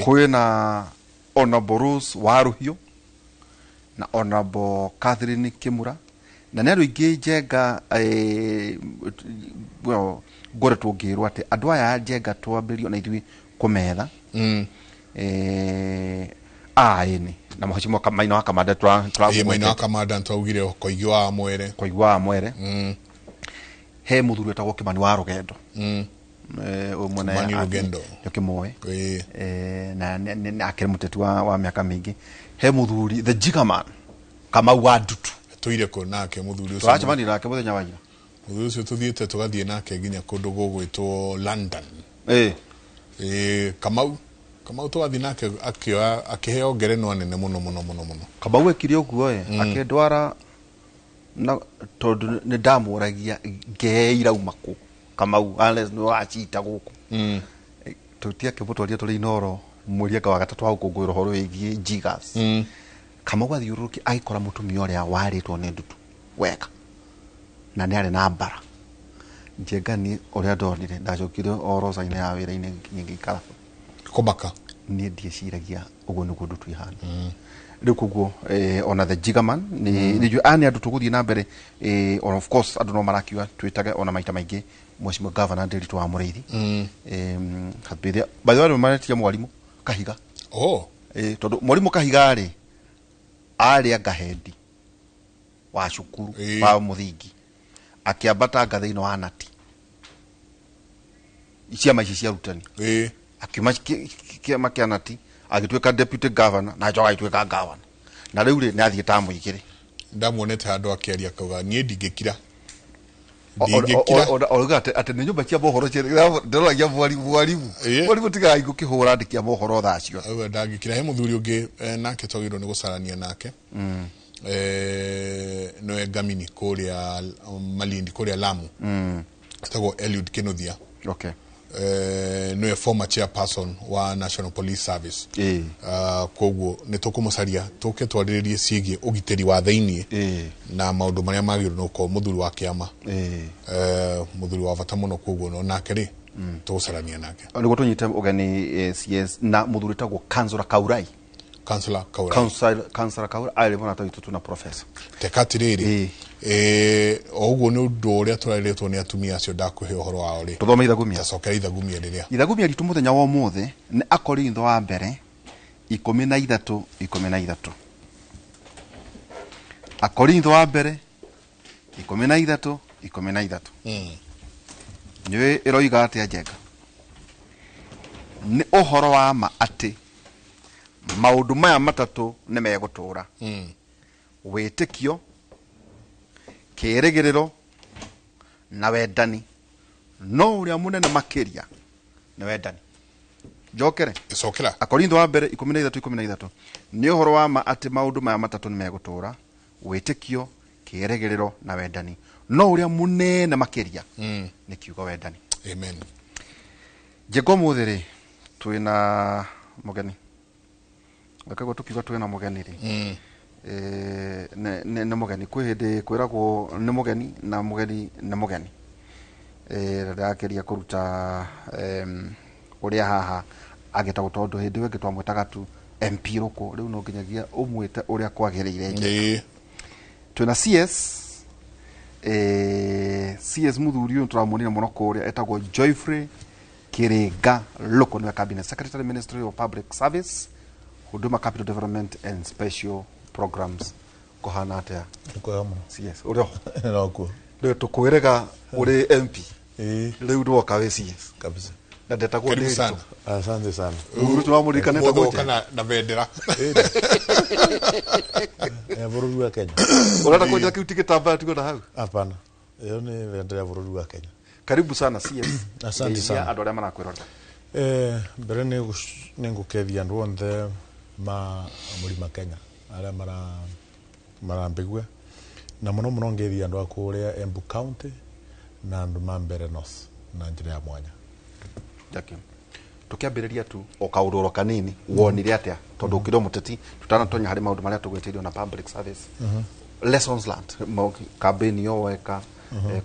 Kwĩna Honorable Rose Waruhiu na Honorable Catherine Kimura, na nĩ andũ aingĩ, Njenga. Well, ngoretwo ngĩrwo atĩ andũ aya, Njenga, twambĩrĩrio na ithuĩ kũmetha aĩnĩ na mheshimiwa Maina wa Kamanda. Maina wa Kamanda twaugire, Koigi wa Mwere. Koigi wa Mwere. He mũthuri wetagwo Kimani wa Rũgendo. Ũyũ mwene Kimani Rũgendo. Nĩũkĩmũĩ? Na akĩrĩ mũteti wa mĩaka mĩingĩ. He mũthuri the Jigaman, Kamau wa Ndutu. Tũire kũ nake mũthuri ũcio? Tũracemania nake mũthenya wa ira. Mũthuri ũcio tũthiĩte, tũgathiĩ nake nginya kũndũ gũgwĩtwo London. Kamau tũgathiĩ nake akĩoya, akĩheo ngerenwa nene mũno mũno mũno mũno. Kamau ekire ũguo ĩ, akĩndwara na tondũ nĩ ndamũragia ngee irauma kũ, Kamau, unless nĩ wacita gũkũ. Tũtiakĩmũtwarire tũrĩ Inoro mweri anga wa gatatũ wa gũkũngũĩra ũhoro wĩgiĩ jiggers. Kamau athiũrũrũkia agĩkora mũtumia ũrĩa warĩtwo nĩ ndutu wega na nĩ arĩ na mbara. Njenga, niĩ ũrĩa ndonire, ndacokire o roca-inĩ ya wĩra-inĩ nginya ngĩikara. Kũmaka. Niĩ ndieciragia ũguo nĩguo ndutu ihana rĩu. Koguo ona the Jigaman nĩ njũĩ aya nĩ andũ tũgũthiĩ na mbere. Or of course andũ no marakiuga twĩtage ona maita maingĩ Mheshimiwa Governor Ndiritu wa Mũrĩithi. Has been there. By the way, maretia mwarimũ Kahiga. Tondũ mwarimũ Kahiga rĩ, arĩ anga head wa cukuru wa mũthingi, akĩambata anga thĩinĩ wa nati ciama ici cia arutani, akiuma kĩama kĩa nati agĩtuĩka deputy governor, na acoka agĩtuĩka governor, na rĩu rĩ, nĩ athiĩ tamu igĩrĩ. Ndamuonete handũ akĩaria akauga, "Niĩ ndingĩkira, ndingĩkira." Oiga atĩ nĩ nyũmba cia mohoro ndĩroragia mwarimu, mwarimu, mwarimu, tigai gũkĩhũra andĩki a mohoro thaa ciothe. Auga ndangĩkira. He mũthuri ũngĩ nake twagĩrĩirwo nĩ gũcarania nake, nĩwe Ngamini kũrĩa Malindi, kũrĩa Lamu, etagwo Eliud Kinuthia. Nĩwe former chairperson wa National Police Service. Koguo nĩ tũkũmũcaria tũke twarĩrĩrie ciĩgiĩ ũgitĩri wa thĩiniĩ na maũndũ marĩa magĩrĩirwo nĩ gũkorwo mũthuri wa kĩama, mũthuri wa bata mũno. Koguo no nake rĩ, tũgũcarania nake. Nĩguo tũnyite ũgeni CS na mũthuri tagwo Councillor Kaurai. Councillor Kaurai. Councillor Kaurai arĩ mũrata witũ tu na professor. Teka atĩrĩrĩ, o ũguo nĩ ũndũ ũrĩa tũrarĩtwo nĩ atumia acio ndakũhe ũhoro wao rĩ. Tũthome ithagumia. Tacokera ithagumia rĩrĩa. Ithagumia ritũ mũthenya wa ũmũthĩ nĩ Akorintho wa mbere 13:13. Akorintho wa mbere 13:13. Nĩ ĩroiga atĩa, Njenga? Nĩ ũhoro wa ma atĩ maũndũ maya matatũ nĩ megũtũũra: wĩtĩkio, kĩĩrĩgĩrĩro na wendani, no ũrĩa mũnene makĩria nĩ wendani. Njokere? Cokera. Akorintho wa mbere 13:13. Nĩ ũhoro wa ma atĩ maũndũ maya matatũ nĩ megũtũũra: wĩtĩkio, kĩĩrĩgĩrĩro na wendani, no ũrĩa mũnene makĩria nĩ kiugo wendani. Amen. Njenga, ũmũthĩ rĩ, twĩna mũgeni. Reke tũkiuga twĩna mũgeni rĩ, nĩ mũgeni. Kwĩ hĩndĩ kwĩragwo nĩ mũgeni na mũgeni nĩ mũgeni. Na ndĩrakĩria kũruta ũrĩa haha agĩtagwo, tondũ hĩndĩ ĩyo ĩngĩ twamwĩtaga tu MP Rũkũ. Rĩu no nginyagia ũmwĩte ũrĩa kwagĩrĩire. Twĩna CS, CS mũthuri ũyũ tũramuonire mũno kũrĩa, etagwo Geoffrey Kiringa Lũkũ, nĩwe Cabinet Secretary, Ministry of Public Service, Huduma Capital Development and Special Programs. Kũhana atĩa? Kwega mũno. CS, ũrĩ oho? Nokuo. Rĩu tũkwĩrĩga ũrĩ MP. Rĩu ndwoka wĩ CS. Kabisa. Na ndetagwo Karibu Ndiritu. sana. Asante sana. Mũthuri tũramũririkana etagwo Mũthũka Njenga. na bendera. Bũrũri wa Kenya. Ũrenda kũnjĩra kĩu ti gĩtambaya tigwo na hau? Hapana. Ĩyo nĩ bendera ya bũrũri wa Kenya. Karibu sana, CS. Asante Ngeithia sana. andũ arĩa marakwĩrorera. Mbere nĩ ngũkethia andũ onthe ma mũrima Kenya arĩa marambĩgua, na mũno mũno ngethia andũ a kũrĩa Embu County na andũ ma Mbere North na njĩra ya mwanya. Thank you. Tukiambĩrĩria tu o kaũndũ oro kanini, wonire atĩa, tondũ ũkĩrĩ o mũteti, tũtanatonya harĩ maũndũ marĩa tũgwĩtĩirio na public service, lessons learned, campaign yo weka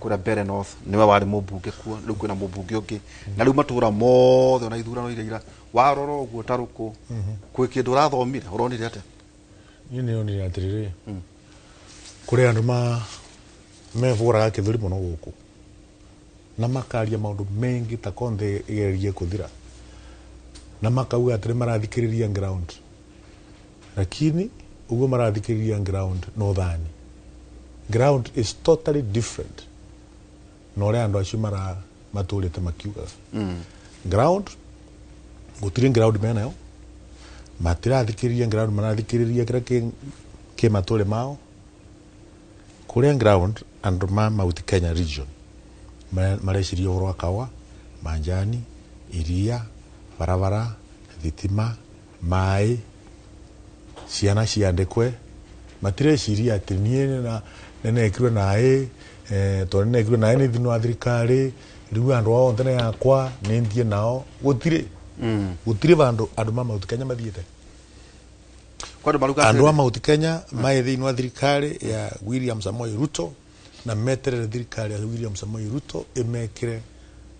Kuria Mbere North niwe wari mũmbunge kuo, rĩu kwĩna mũmbunge ũngĩ, na rĩu matũra mothe ona ithurano iria ira warora ũguo ta rũkũ kwĩ kĩndũ ũrathomire, ũronire atĩa? Niĩ nĩonire atĩrĩrĩ, kũrĩ andũ mebũraga kĩthũri mũno gũkũ na makaria maũndũ mengi ta konthe ĩgerie kũthira, na makauga atĩrĩ marathikĩrĩria ground, lakini ũguo marathikĩrĩria ground no thani. Ground is totally different na ũrĩa andũ acio matũrĩte makiugaga. Ground gũtirĩ ground menayo, matirathikĩrĩria ground, marathikĩrĩria kĩrĩa kĩ matũre mao. Kũrĩa ground andũ ma Mount Kenya region mareciria ũhoro wa kawa, manjani, iria, barabara, thitima, maĩ, ciana ciandĩkwe. Matireciria atĩ niĩ nĩnekirwe naĩ, tondũ nĩnekirwe naĩ nĩ thĩinĩ wa thirikari, rĩu andũ ao othe nĩ yakwa, nĩ nao. Gũtirĩ gũtirĩ vandũ andũ ma Mount Kenya mathiĩte. Andũ a Mount Kenya maĩ thĩinĩ wa thirikari ya William Samoei Ruto, na meterere thirikari ya William Samoei Ruto ĩmekĩre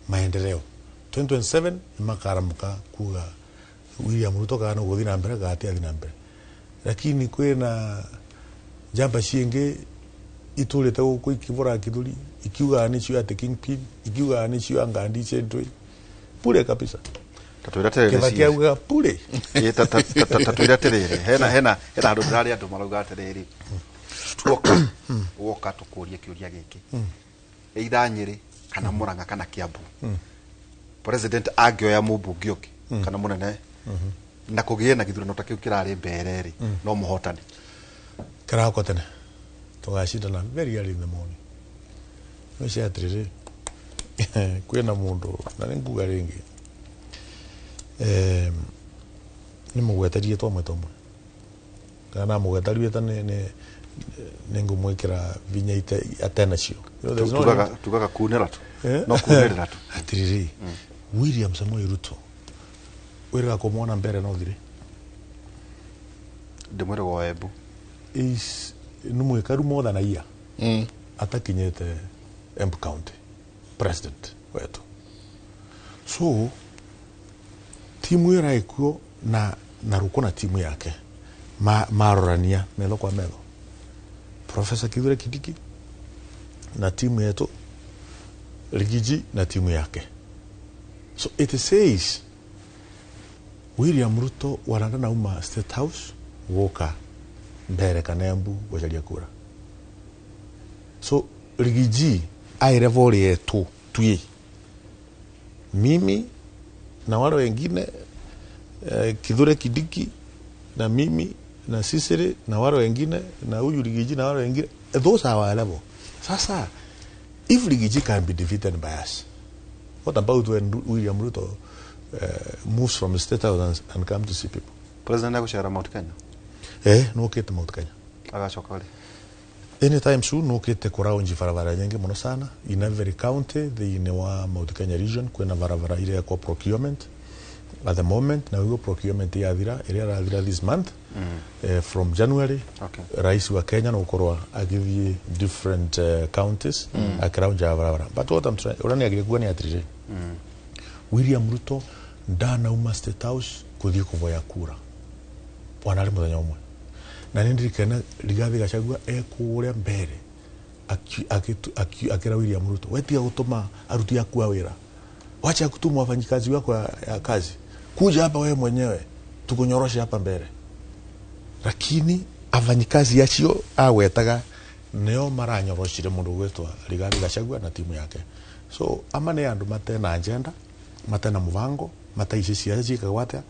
maendeleo. 2027 nĩmakaramuka kuga William Ruto kana gũthiĩ na mbere kana ti athiĩ na mbere. Lakini kwĩna njamba ciĩngĩ itũrĩte gũkũ ikĩbũraga kĩthũri, ikiugaga nĩcio atĩ kingpin, ikiugaga nĩcio angandi centwe pure kabisa. Kĩbaki augaga pure. Tatwĩre atĩrĩrĩ, hena hena hena handũ ndĩrarĩ andũ marauga atĩrĩrĩ, tuoka woka tũkũrie kĩũria gĩkĩ, either Nyĩrĩ kana Murang'a kana Kiambu, president angĩoya mũmbunge ũngĩ kana mũnene na kũgĩe na gĩthurano ta kĩu kĩrarĩ mbere rĩ, no mũhotane? Kĩrahoko tene tũgacindana very early in the morning. No cia atĩrĩrĩ, kwĩna mũndũ na nĩ nguga rĩngĩ, nĩ mũgwetarie twamwe tomwe kana na mũgwetarie ta nĩ ngũmwĩkĩra vinya atenacio. Tugaga kunĩra tu, no kunĩrĩra tu. Atĩrĩrĩ, William Samoei Ruto wĩrĩga kũmwona mbere no thire ndĩmwĩrĩga wa Embu is nĩ mwĩkaru more than a year atakinyĩte Embu County president wetu. So timu ĩyo ĩraĩkuo na Ruko na timu yake marorania metho kwa metho. Professor Kithure Kindiki na timu yetu, Rigiji na timu yake. So it says William Ruto waranda nauma State House gũka mbere kana Embu gũcaria kura. So Rigiji aire yetu twi mimi na wale wengine, Kithure Kindiki na mimi na Sisiri na wale wengine na huyu Rigiji na wale wengine, those are our level. Sasa if Rigiji can be defeated by us, what about when William Ruto moves from the State House and come to see people? President agũcera Mount Kenya? Nũkĩte Mount Kenya. Agacoka rĩ? Anytime soon. Nũkĩte kũraunji barabara nyingĩ mũno sana in every county thĩinĩ wa Mount Kenya region. Kwĩna barabara irekwo procurement at the moment, na ũguo procurement yathira ĩrĩa ĩrathira this month, from January. Rais wa Kenya no gũkorwo agĩthiĩ different counties akĩraunja barabara. But what I'm trying, ũrĩa nĩagĩrĩire kuga nĩ atĩrĩrĩ, William Ruto ndanauma State House kũthiĩ kũvoya kura wanarĩ mũthenya ũmwe. Na nĩ ndirikana Rigathi Gachagua ekũrĩa mbere akĩra William Ruto, we tiga gũtũma aruti aku a wĩra, wacha kutuma wafanyikazi wako ya kazi, kuja hapa wewe mwenyewe tukunyoroshe hapa mbere. Lakini afanyikazi acio awetaga nĩo maranyoroshire mũndũ gwĩtwa Rigathi Gachagua na timu yake. So ama nĩ andũ matena agenda, matena mũbango, mataici ciaca ciĩkagwo atĩa,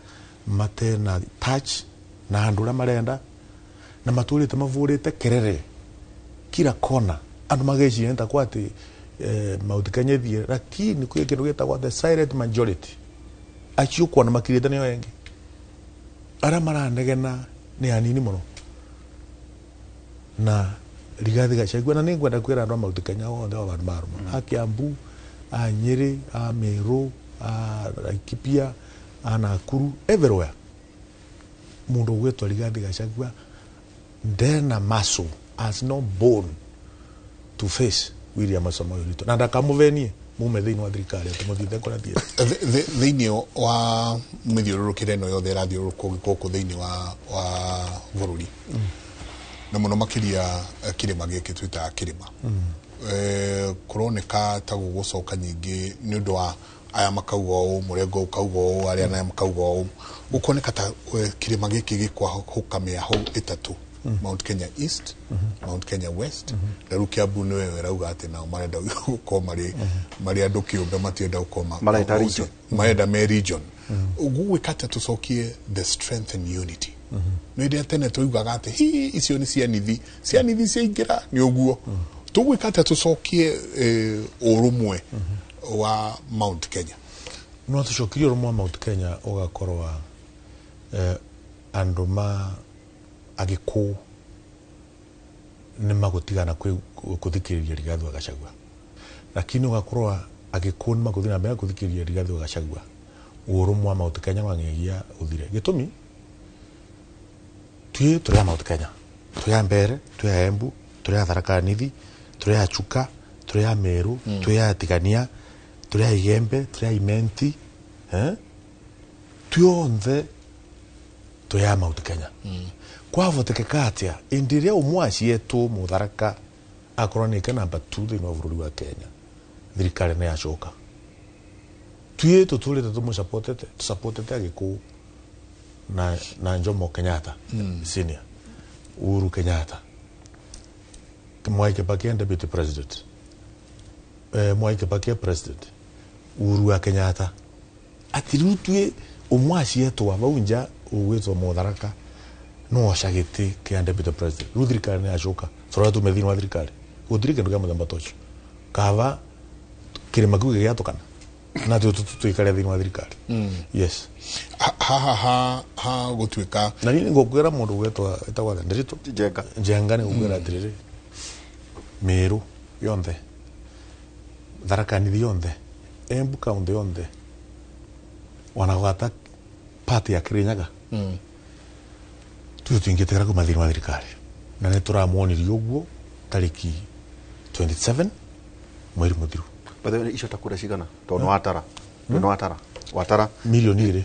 matena touch na andũ ũrĩa marenda, na matũrĩte mavũrĩte kerere kila kona. Andũ mageciria nĩ ta kwa atĩ Mount Kenya ĩthiĩ, lakini kwĩ kĩndũ gĩtagwo the silent majority, acio kuona makirĩte nĩo engĩ, arĩa maranegena nĩ anini mũno. Na Rigathi Gachagua, na nĩngwenda kwĩra andũ a Mount Kenya othe o vandu marũma, a Kiambu, a Nyĩrĩ, a Meru, a Laikipia, a Nakuru, everywhere, mundu ugwitwo Rigathi Gachagua ndena muscle, has no bone to face. William Samoei Ruto na ndakamuvenie mume thiini wa thirikari ati muthiite kuria thiete. Thĩinĩ wa mĩthiũrũrũkĩre ĩno yothe ĩrathiũrũrũkwo gũkũ thĩinĩ wa bũrũri na mũno makĩria kĩrĩma gĩkĩ twĩtaga kĩrĩma, kũroneka ta gũgũcoka nyingĩ nĩ ũndũ wa aya makauga ũũ, mũrengo ũkauga ũũ, arĩa naya makauga ũũ, gũkoneka ta kĩrĩma gĩkĩ gĩkwahũka mĩahũ ĩtatũ, Mount Kenya East, Mount Kenya West, na rĩu Kiambu nĩwe ĩrauga atĩ nao marenda gũkorwo marĩ andũ kĩũmbe, matienda gũkorwo Marenda region. Marenda me region. Gũgwĩka atĩa tũcokie the strength and unity? Nĩ rĩrĩa tene tũiguaga atĩ hi icio nĩ cianithi, cianithi ciaingĩra nĩ ũguo. Tũgwĩka atĩa tũcokie ũrũmwe wa Mount Kenya? No tucokirie ũrũmwe wa Mount Kenya ũgakorwa andũ ma agĩkũyũ nĩ magũtigana kũthikĩrĩria Rigathi wa Gachagua, lakini ũgakorwa agĩkũyũ nĩ magũthiĩ na mbere kũthikĩrĩria Rigathi wa Gachagua, ũrũmwe wa Mount Kenya wang'egia ũthire. Gĩtũmi twĩ tũrĩ a Mount Kenya, twĩ a Mbeere, twĩ a Embu, tũrĩ a Tharaka Nithi, tũrĩ a Chuka, tũrĩ a Meru, twĩ a Tigania, tũrĩ a Igembe, tũrĩ a Imenti, twĩ onthe twĩ a Mount Kenya. Kwavotekeka atia ĩndĩ ĩrĩa ũmwe acietwo Mũtharaka akorwo nĩke namba 2 thĩinĩ wa bũrũri wa Kenya, thirikari nĩ yacoka. Twĩ tũtũrĩte tũmũsupportete, tũsupportete Agĩkũyũ na Jomo Kenyatta senior, Uhuru Kenyatta, Mwai Kibaki deputy president, Mwai Kibaki president, Uhuru wa Kenyatta. Ati rĩu twĩ ũmwe acietwo vau nja ũgwĩtwo Mũtharaka no oca gĩtĩ kĩa deputy president, rĩu thirikari nĩ yacoka. Tũrora tume thĩinĩ wa thirikari gũtirĩ kĩndũ kĩa mũthemba ta ũcio, kaba kĩrĩma kĩu gĩgĩatũkana na tuikare thĩinĩ wa thirikari. Yes. Haha ha gũtuĩka na niĩ ngũkwĩra mũndũ gwetwa etagwo Ndiritu Njenga. Njenga nĩ ngũkwĩra atĩrĩrĩ, Meru yonthe, Tharaka Nithi yonthe, Embu county yonthe, wanagwata party ya Kirinyaga, tuyo tuingĩtĩkĩra kuma thĩinĩ wa thirikari, na nĩ tũramuonirie ũguo tarĩki 27 mweri mũthiru. By the way, icio ta kura cigana tondũ nĩ watara, nĩ watara, watara milioni igĩrĩ.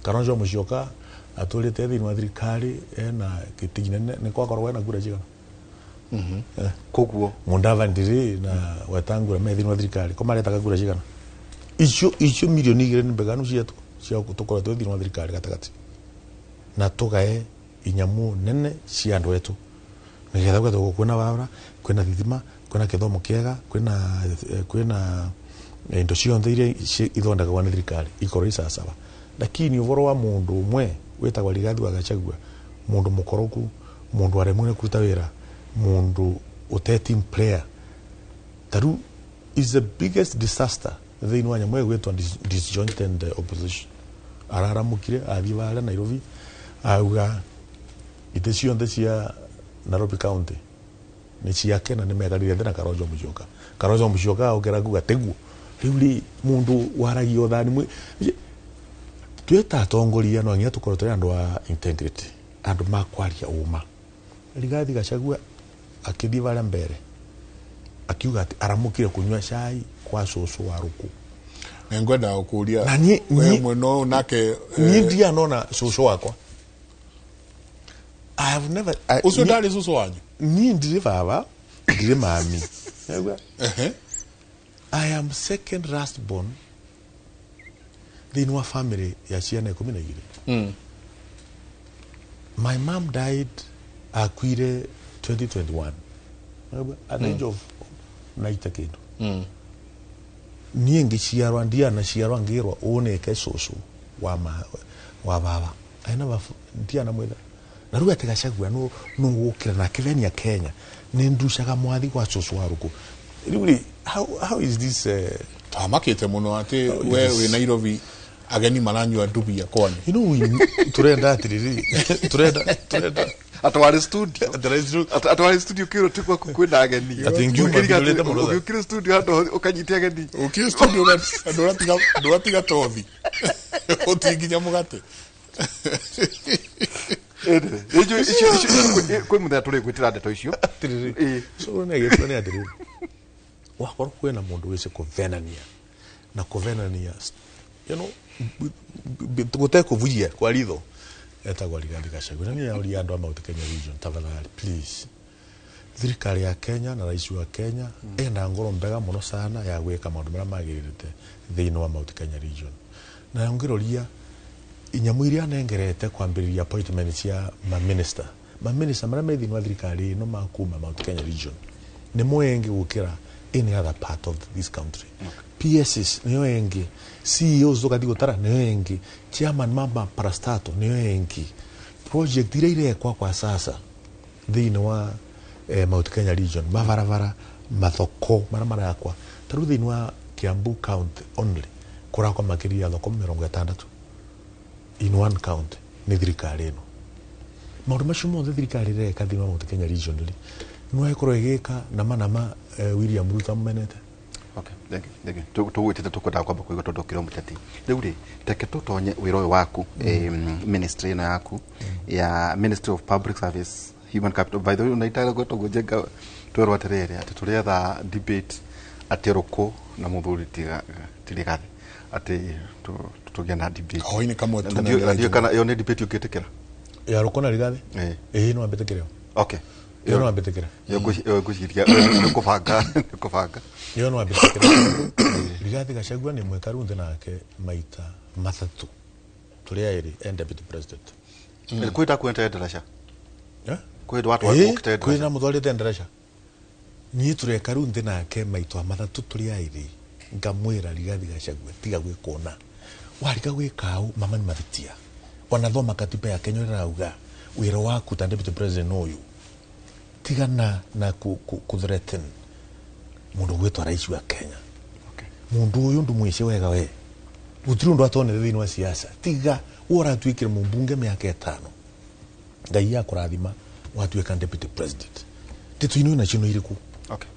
Kalonzo Musyoka atũrĩte thĩinĩ wa thirikari ena gĩtĩ kĩnene, nĩ kwakorwo ena kura cigana? Koguo Mudavadi ndiri na Wetangula me thĩinĩ wa thirikari ko maretaga kura cigana? Icio milioni igĩrĩ nĩ mbeganu cietũ cia tũkorwo twĩ thĩinĩ wa thirikari gatagatĩ, na tũgae inyamũ nene cia andũ etũ, nĩgetha gwetwo kwĩna barabara, kwĩna thitima, kwĩna gĩthomo kĩega, kwĩna indo ciothe iria ithondekagwo nĩ thirikari ikorwo icacaba. Lakini ũhoro wa mũndũ ũmwe wĩtagwo Rigathi wa Gachagua, mũndũ mũkoroku, mũndũ waremwo nĩ kũruta wĩra, mũndũ ũte team player, taru is the biggest disaster thĩinĩ wa nyamũ ĩgwĩtwo disjointed opposition. Araramũkire athiĩ varia Nairobi auga itĩ ciothe cia Nairobi County nĩ ciake na nĩ mekarire thĩ na Kalonzo Musyoka. Kalonzo Musyoka okera kuga tiguo rĩu rĩ mũndũ waragia ũthani mwe twĩ atongoria no nginya tũkorwo tũrĩ andũ a integrity, andũ makwaria ũma. Rigathi Gachagua akĩthiĩ varia mbere akiuga atĩ aramũkire kũnyua cai kwa cũcũ wa rũkũ. Na ngwenda gũkũria Na niĩ- we niĩ- mwena ũyũ nake, niĩ ndianona cũcũ wakwa. I have never ũcio ndarĩ cũcũ wanyu? Niĩ ndirĩ baba, ndirĩ mami. I am second last born thĩinĩ wa family ya ciana 12. My mom died akuire 2021 at the age of 90 kĩndũ. Niĩ ngĩciarwa ndianaciarwa ngĩrwa ũũ nĩke cũcũ wa baba. I never ndianamwĩra. Na rĩu atĩ Gachagua no gũkĩra na akĩvenia Kenya nĩ nducaga mwathi gwa cũcũ wa rũkũ. Rĩu rĩ, how is this Twamakĩte mũno atĩ we wĩ Nairobi ageni maranyua ndubia kwanyu. You know, turenda atiriri, turenda atware studio, atware studio kiro tukwa kwina ageni. Ati ngiuma ndurete mũno. Ũgĩũkire studio handũ ũkanyite ageni. Ũkire studio ndũratiga tothi. Ũtinginya mũgate. Icio kwĩ mũthenya tũrĩ gwĩtĩra ndeto icio. Atiriri. So nä gä nä atiriri, wakorwo kwĩna mũndũ wĩci kũvenania na kũvenania, gũtekũbuia kwa ritho, etagwo Rigathi Gachagua. Na niĩ yaũria andũ a Mount Kenya region, tafadhali, please, thirikari ya Kenya na rais wa Kenya ena ngoro mbega muno sana ya gwika maundu maria magirite thiini wa Mount Kenya region. Na ngiroria inyamu iria anengerete kwambiriria appointment cia maminista, maminista maria me thiini wa thirikari ino makuma Mount Kenya region ni mo engi gukira any other part of this country. PSs niyo engi, CEOs tukathi gutara niyo engi, chairman mama parastato niyo engi. Project iria irekwa kwa sasa thiini wa Mount Kenya region, mabarabara, mathoko maria marakwa taru thiini wa Kiambu county only kurakwa makiria thoko 60 in one county ni thirikari ino. Maundu macio mothe thirikari ireka thiini wa Mount Kenya region ri no ikorwo igika na manama William Ruto amenete. Okay, thank you, thank you. Tugwitite tukwendaga kwamba kuigua tondu ukiri muteti. Riu ri reke tutonye wira uyu waku, ministry ino yaku ya Ministry of Public Service, Human Capital. By the way, unaitaga gwetwo Njenga, twerwo atiriri ati turietha debate ati Ruku na muthuri ti Rigathi, ati tugie na debate Hwaĩ-inĩ kamwe tu. Na ndiũĩ kana iyo nĩ debate ũngĩtĩkĩra. Ya Ruku na Rigathi? Ĩĩ. Ĩĩ, no ambĩtĩkĩre. Ĩyo no ambĩtĩkĩre. Iyo ngwĩciria nĩ kũbanga, nĩ kũbanga. Ĩyo no ambĩtĩkĩre. Rigathi Gachagua nĩ mwĩkaru nthĩ nake maita matatũ tũrĩ aĩrĩ and deputy president. Kwĩ ndakuonete ndaraca? Eh? Kwĩ watwakĩte? Kwĩ na mũtwarĩte ndaraca. Niĩ tũrekaru nthĩ nake maita matatũ tũrĩ aĩrĩ, ngamwĩra, "Rigathi Gachagua, tiga gwĩkona wariga gwĩka au mama nĩ mahĩtia. Wanathoma katiba ya Kenya ũrĩa ĩrauga wĩra waku ta deputy president ũyũ, tigana na ku threaten mũndũ gwĩtwo rais wa Kenya. Mũndũ ũyũ ndũmwĩce wega, we gũtirĩ ũndũ atonete thĩinĩ wa siasa. Tiga we ũratuĩkire mũmbunge mĩaka 5, Ngai akũrathima watuĩka deputy president, ndeto ino nacio nĩ irĩkũ?" Okay.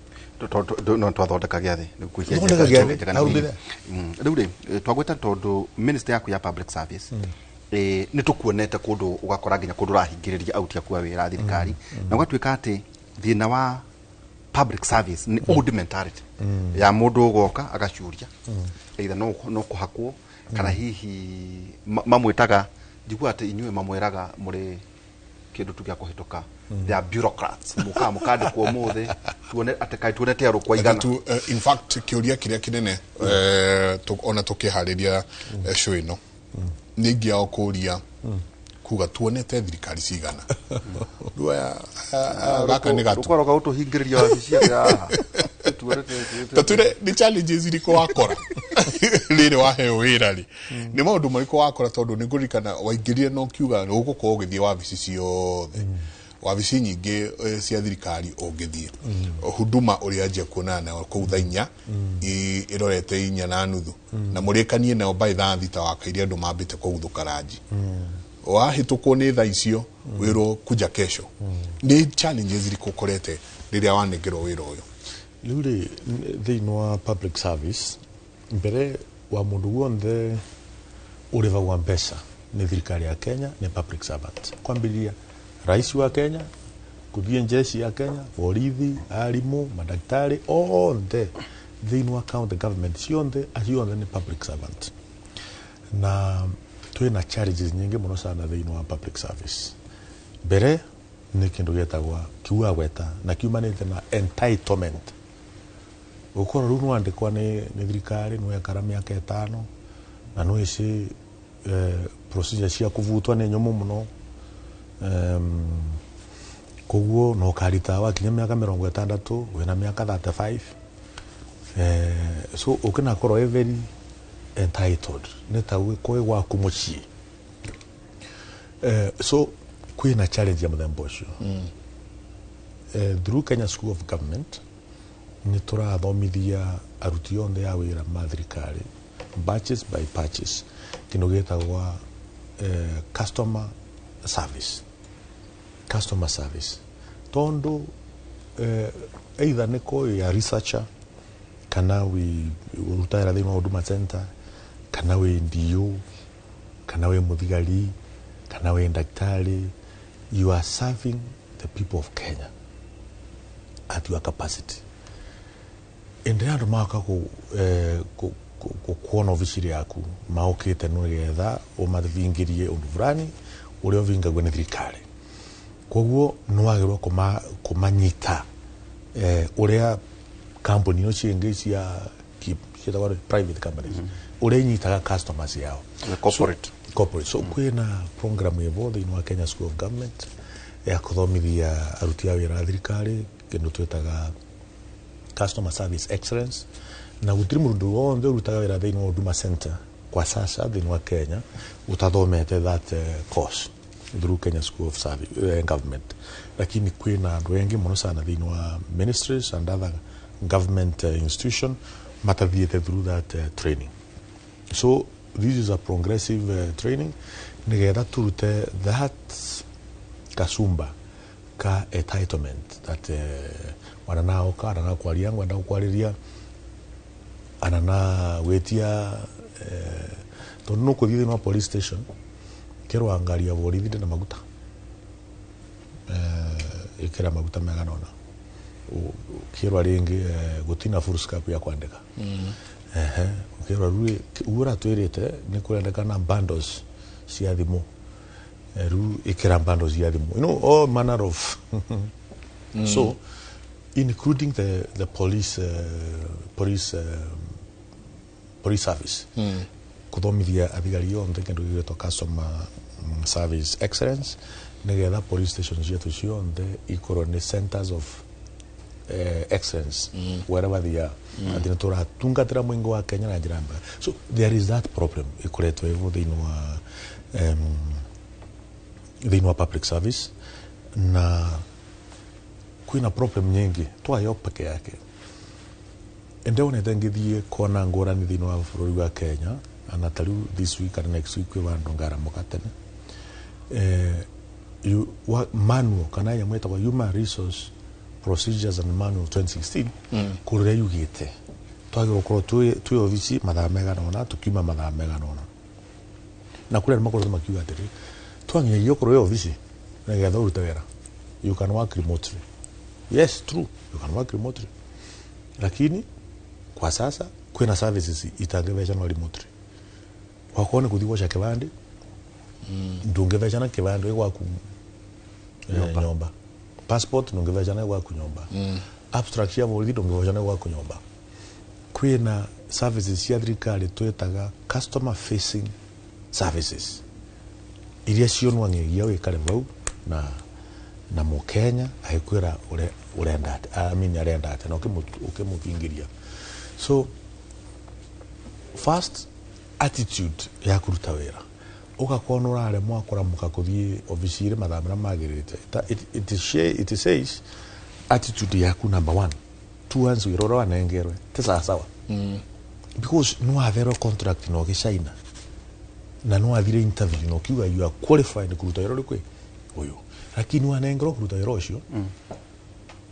No twathondeka gĩathĩ. Thondeka gĩathĩ, arũmĩrĩra. Rĩu rĩ twagwĩta tondũ ministry yaku ya public service, nĩ tũkuonete kũndũ ũgakora nginya kũndũ ũrahingĩrĩria auti aku a wĩra a thirikari, na ũgatuĩka atĩ thĩna wa public service nĩ old mentality ya mũndũ ũgoka agacuria either no kũhakwo kana hihi mamwĩtaga, njiguaga atĩ inyuĩ mamwĩraga mũrĩ kĩndũ tu gĩa kũhĩtũka, they are bureaucrats, mũkaga mũkandĩkwo ũmũthĩ tuone atĩ kaĩ tuonete arũkwa igana. Tu, in fact kĩũria kĩrĩa kĩnene, ona tũkĩharĩria show ĩno, nĩ ingĩao kũria kuga tuonete thirikari cigana. Rĩu aya gaka nĩ gatu. Rũkwaroka gũtũhingĩrĩria wabici atĩ haha Ta twĩre nĩ challenges irĩkũ wakora rĩrĩ waheo wĩra rĩ, nĩ maũndũ marĩkũ wakora? Tondũ nĩ ngũririkana waingĩrire na ũkiuga ũgũkorwo ũgĩthiĩ wabici ciothe, wabici nyingĩ cia thirikari ũngĩthiĩ huduma ũrĩanjia kuonana nao kũu thaa 4, ĩrorete 4:30, na mũrĩkanie nao by thaa 6 wakairia andũ mambĩte kũguthũka ranji, wahĩtũkwo nĩ thaa icio wĩrwo kuja kesho. Nĩ challenges irĩkũ ũkorete rĩrĩa wanengerwo wĩra ũyũ? Rĩu rĩ, thĩinĩ wa public service, mbere wa mũndũ guonthe ũrĩhagwo mbeca nĩ thirikari ya Kenya nĩ public servant, kwambĩrĩria rais wa Kenya, kũthiĩ jeshi ya Kenya, borithi, arimũ, madaktari othe thĩinĩ wa county government ciothe, acio othe nĩ public servant. Na twĩna challenges nyingĩ mũno sana thĩinĩ wa public service. Mbere nĩ kĩndũ gĩtagwa kiuga gweta na kiumanĩte na entitlement, gũkorwo rĩu nĩwandĩkwa nĩ thirikari, nĩwekara mĩaka 5 na nĩwĩci procedure cia kũbutwo nĩ nyũmũ mũno. Koguo no ũkarita wakinya mĩaka 60, wĩna mĩaka 35, so ũkĩnakorwo wĩ very entitled, nĩ ta kwĩ gwaku mũciĩ. So kwĩna challenge ya mũthemba ũcio. Through Kenya School of Government nĩ tũrathomithia aruti othe a wĩra ma thirikari, batches by batches, kĩndũ gĩtagwa customer service. Customer service tondu either nĩ kũ ya researcher kana wi ũrutaga thĩinĩ wa Huduma Center kana wĩ DO kana wĩ mũthigari kana wĩ ndagĩtarĩ. You are serving the people of Kenya at your capacity. Indi andu maka ku kuona ofisi yaku maukite nigetha umathingirie undu fulani uria uvingagwo ni thirikari. Koguo niwagirwo kumanyita uria company ino ciingi cia cietagwo private companies uria inyitaga customers yao. The corporate. So, corporate. So kwina program ivo thiini wa Kenya School of Government ya kuthomithia aruti a wira a thirikari kindu twitaga customer service excellence, na gutiri mundu wonthe urutaga wira thiini wa Huduma Center kwa sasa thiini wa Kenya utathomete that course through Kenya School of Service Government. Lakini kwina andu engi muno sana thiini wa ministries and other government institution matathiite through that training. So this is a progressive training nigetha turute that kasumba ka entitlement that wananaoka anana kwaria ngwenda gukwariria anana gwitia tondu nukuthii thiini wa police station kerwa ngari ya borithi na maguta ikira maguta mega nona kerwa ringi gutina full scope ya kwandika kerwa rui ura twirite ni kurendekana bundles cia thimu ru ikira bundles cia thimu, you know, all manner of So including the police police service kuthomithia athigari onthe kindu gigwitwo customer service excellence nigetha police stations cietu cionthe ikorwo ni centers of excellence wherever they are. Ati ni turatungatira mwingi wa Kenya na njira mbega. So there is that problem ikoretwo ivo thiini wa public service, na kwina problem nyingi twayo peke yake. Ndonete ngithie kona ngurani thiini wa bururi wa Kenya ana tariu this week and next week kwi vandu ngaramuka tene manual kana ya mwetagwo human resource procedures and manual 2016 kuria yugite twagirwo gukorwo twi ofici mathaa megana ona tukiuma mathaa megana ona, na kuria makorwo makiuga atiri twanginyagia ukorwo wi ofici nigetha urute wira. You can work remotely. Yes, true, you can work remotely, lakini kwa sasa kwina services itangevecana remotely. Wakorwo ni kuthi gwaca kibandi ndungevecana kibandi gwaku nyomba, passport ndungevecana gwaku nyomba, abstract ya borithi ndungevecana gwaku nyomba. Kwina services cia thirikari twitaga customer facing services iria cionwangegia wikare vau na mukenya agikwira urenda I mean arenda ate na ukimuthingiria. So first attitude ya kuruta wira ugakorwo nĩ ũraremwo kũramũka kũthiĩ ofici-inĩ mathaa marĩa magĩrĩte. It says attitude yaku number one towards wĩra ũrĩa wanengerwe ti sawasawa, because nĩ watherwo contract na ũgĩcaina na nĩ wathire interview na ũkiuga you are qualified kũruta wĩra ũrĩkũ ũyũ, lakini wanengerwo kũruta wĩra ũcio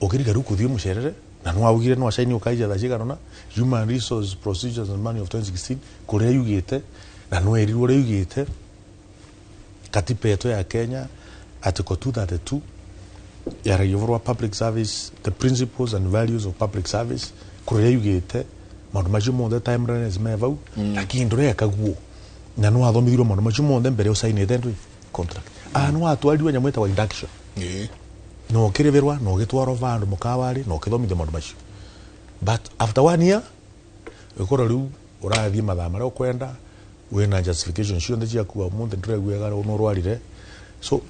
ũkĩriga rĩu kũthiĩ mũcerere na nĩ waugire nĩ wacaini ũkaija thaa cigana ũna human resource procedures and manual of 2016 kũrĩa yugĩte na nĩ werirwo ũrĩa yugĩte katiba yetu ya Kenya article 232 yaragia ũhoro wa public service, the principles and values of public service kũrĩa yugĩte maũndũ macio mothe timelines me vau, lakini ndũreka guo na nĩ wathomithirio maũndũ macio mothe mbere ũcainĩte ndũĩ contract. Nĩ watwarirwo nyamũ ĩtagwo induction na ũkĩrĩbĩrwa na ũgĩtwarwo vandũ mũkawarĩ na ũkĩthomithio maũndũ macio, but after 1 year ũkorwo rĩu ũrathiĩ mathaa marĩa ũkwenda wĩna justification ciothe ciaku ũmũthĩ ndũraiguaga nĩ ũrwarire. So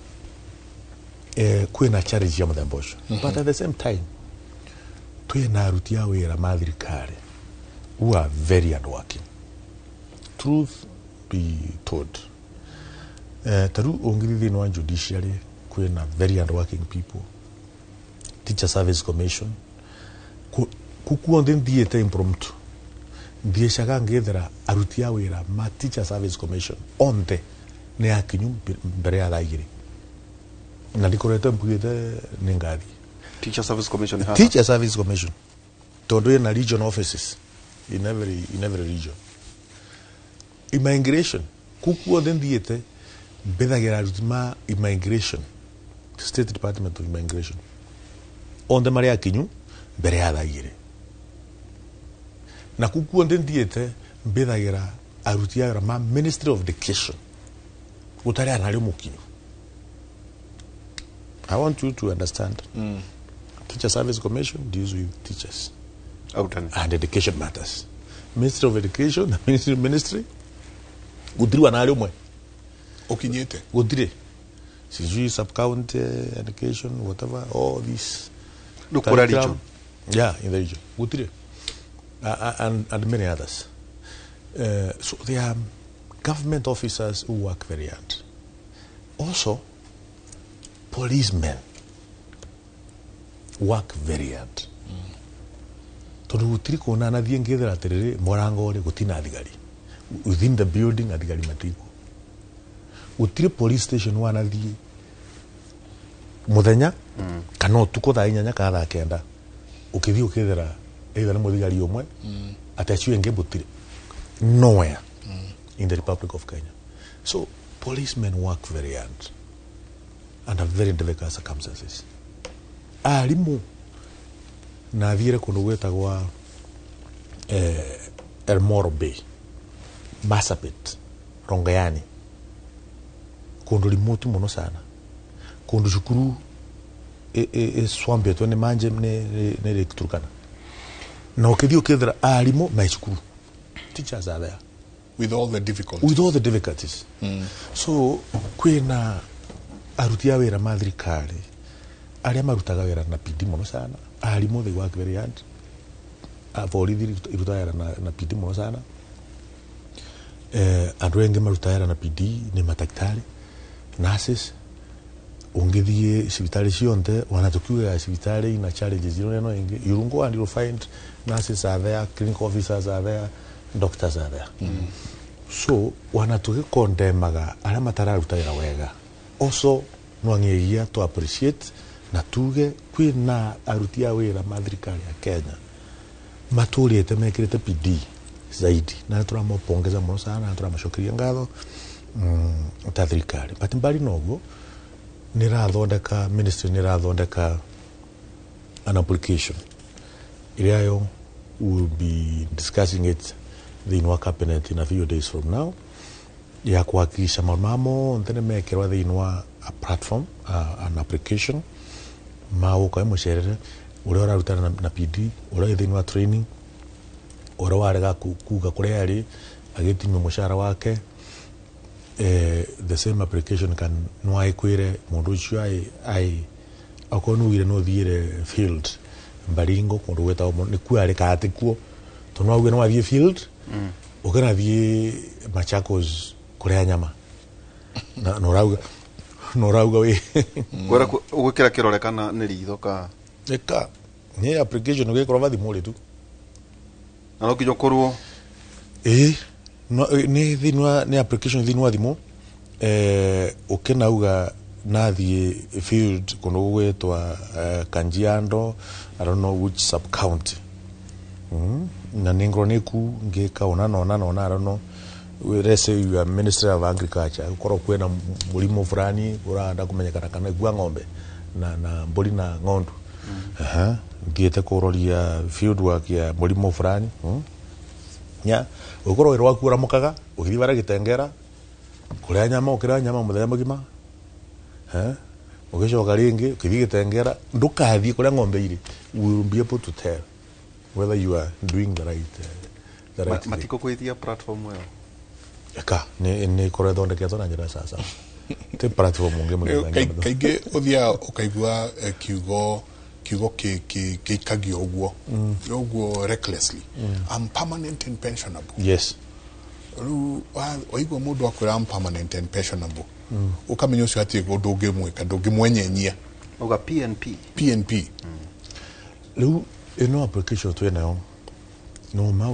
kwĩna challenge ya mũthemba ũcio, but at the same time twĩna aruti a wĩra ma thirikari who are very hardworking, truth be told. Ta rĩu ũngĩthiĩ thĩinĩ wa judiciary kwĩna very hardworking people, Teacher Service Commission kukuonthe nthiĩte impromptu nthiĩcaga ngĩethera aruti a wĩra ma Teacher Service Commission onthe nĩ akinyu mbere ya thaa igĩrĩ na ndikoretwo mbugĩte nĩ ngathiĩ. Teacher Service Commission haha. Teacher Service Commission tondu ina region offices in every region. Immigration kukuothe nthiĩte mbithagira aruti ma immigration State Department of Immigration onthe mari akinyu mbere ya thaa igĩrĩ. Na kuu kuonthe nthiĩte mbithagira aruti a wĩra ma Ministry of Education gũtarĩ ana arĩ mũkinyu. I want you to understand. Teacher Service Commission deals with teachers and education matters. Ministry of Education, the ministry gũtirĩ wana arĩ ũmwe ũkinyĩte gũtirĩ sijui sub county education whatever all these Nukura region. Yeah, in the region gũtirĩ and many others. So they are government officers who work very hard. Also, policemen work very hard. Tondu gutiri kuona na thie ngithira atiriri murango ri gutina thigari within the building athigari matiko gutiri police station wana thie muthenya kana utuko thaa inyanya kana thaa kenda ukithie ukithira either ni muthigari umwe ati acio engi butire nowhere in the Republic of Kenya. So policemen work very hard under very difficult circumstances. Arimu na thiire kundu gwetagwa Elmoro Bay, Marsabit, Rongoyani, kundu remote muno sana, kundu cukuru swampetwo ni manje ni Lake Turkana, na ukithii ukithira arimu me cukuru, teachers are there with all the difficulties, with all the difficulties. So kwina aruti a wira ma thirikari aria marutaga wira na bidii muno sana. Arimu they work very hard. Borithi irutaga wira na bidii muno sana. Andu engi marutaga wira na bidii ni madaktari, nurses. Ungithie cibitari cionthe wana tukiugaga cibitari ina challenges ino ingi, you go and you find nurses are there, clinical officers are there, doctors are there. So wana tugikondemaga aria matararuta wira wega, also nwangegia to appreciate na tuge kwina aruti a wira ma thirikari ya Kenya maturite mekirite bidii zaidi, na turamopongeza muno sana na turamacokeria ngatho ta thirikari. But mbali noguo nirathondeka ministry nirathondeka an application iria yo will be discussing it thĩinĩ wa cabinet in a few days from now, ya kuhakikisha maũndũ maya monthe nĩ mekĩrwo thĩinĩ wa a platform, an application magũka mũcerere ũrĩa ũrarutana na PD, ũrĩa wĩ thĩinĩ wa training, ũrĩa warega kuga kũrĩa arĩ agĩtinio mũcara wake. The same application can no aikwire mũndũ ũcio ai akorwo nĩ ugire no ũthiĩre field Mbaringo kũndũ gwĩtagwo nĩ kuo arĩ kana ti kuo, tondũ no auge no athiĩ field ũkĩrathiĩ Machakos kũrĩa nyama na norauga wĩ kwera ũgwĩkĩra kĩrore kana nĩ ritho ka ĩka nĩ application ũgĩkorwo vathimũ rĩ tu na no nginya ũkorwo ĩĩ nĩ thĩinĩ wa nĩ application thĩinĩ wa thimũ ũkĩnauga nathiĩ field kũndũ gũgwĩtwa Kajiado, I don't know which sub county, na nĩngorwo nĩku ngĩka ona na ona na ona, I don't know, let's say you are Ministry of Agriculture, ukorwo kwina mũrimũ fulani uranda kumenyekana kana igua ng'ombe na mbũri na ng'ondu. Thiĩte kũroria field work ya mũrimũ fulani. Nya ukorwo wĩra waku ũramũkaga ũgĩthiĩ bara gĩtengera kũrĩa nyama ũkĩrĩa nyama mũthenya mũgima, ũgĩcoka rĩngĩ ũkĩthiĩ gĩtengera, ndũkathiĩ kũrĩa ng'ombe irĩ. We will be able to tell whether you are doing the right thing. Matiko kwĩtia platform ĩyo eka nĩ ikorwo ĩthondeketwo na njĩra sasa ti platform ũngĩ mũgĩthangĩa. Kaingĩ ũthiaga ũkaigua kiugo gĩikagio ũguo ũguo recklessly, I'm permanent and pensionable. Yes, rĩu waigua mũndũ akwĩra I'm permanent and pensionable, ũkamenya ũcio hatirĩ ũndũ ũngĩmwĩka, ndũngĩmwenyenyia. Uga PNP. PNP rĩu ĩno application twĩ nayo no ma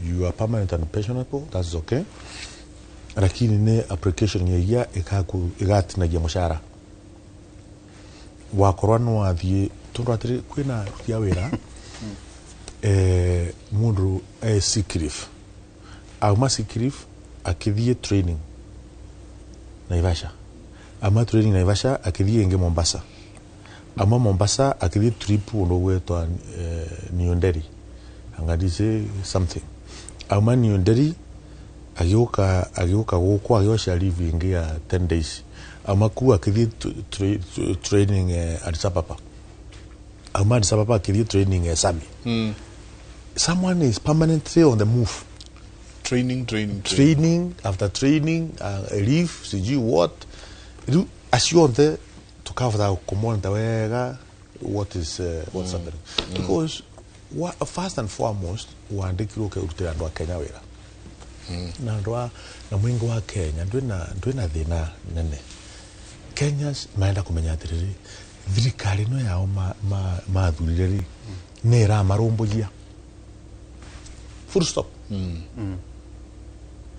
you are permanent and pensionable, that's okay, lakini nĩ application nyegia ĩgatinagia mũcara wakorwo no wathiĩ tondu atĩrĩ kwĩna aruti a wĩra mũndũ sick leave, auma sick leave akĩthiĩ training Naivasha, Ama training Naivasha akithie ingi Mombasa. Ama Mombasa akithie trip undu gwetwa New Delhi. Angadise something. Ama New Delhi agioka guku agioca leave ingi ya 10 days. Ama ku akithie training Addis Ababa. Ama Addis Ababa akithie training Sami. Someone is permanently on the move. Training. Training after training, leave, sijui what. Acio onthe tukavota kumonitor wega what is what's happening. Because first and foremost wandikirwo urutira andu a Kenya wira. Na andu a na mwingi wa Kenya ndwina thina nene. Kenyans maenda kumenya atiriri thirikari no yao mathurire ri ni iramarumbugia. Full stop.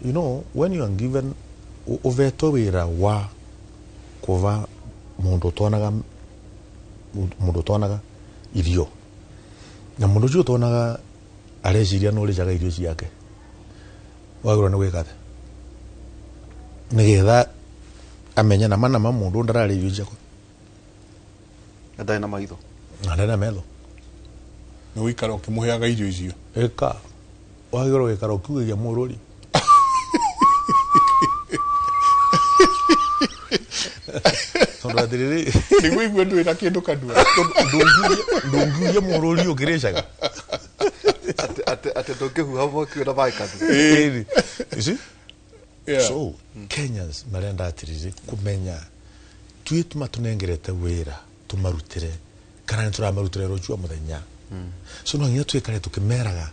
You know, when you are given uvetwo wira wa kuva mundu utonaga irio na mundu ucio utonaga areciria no uricaga irio ciake wagirwo ni gwika atia nigetha amenye na mana ma mundu ndararia irio ciakwa ndarĩ na maitho na ndarĩ na metho ni wikara ukimuheaga irio icio ika wagirwo gwikara ukiugagia mururi tondu atiriri niguo igue ndwina kindu kanua ndungiuria mururi ukiricaga ate ndungihuha mwaki wina maĩ kanua. You see? Yeah. So Kenyans marenda atiriri kumenya twi tumatunengerete wira tumarutire kana ni turamarutire rucu muthenya. So no nginya twikare tukimeraga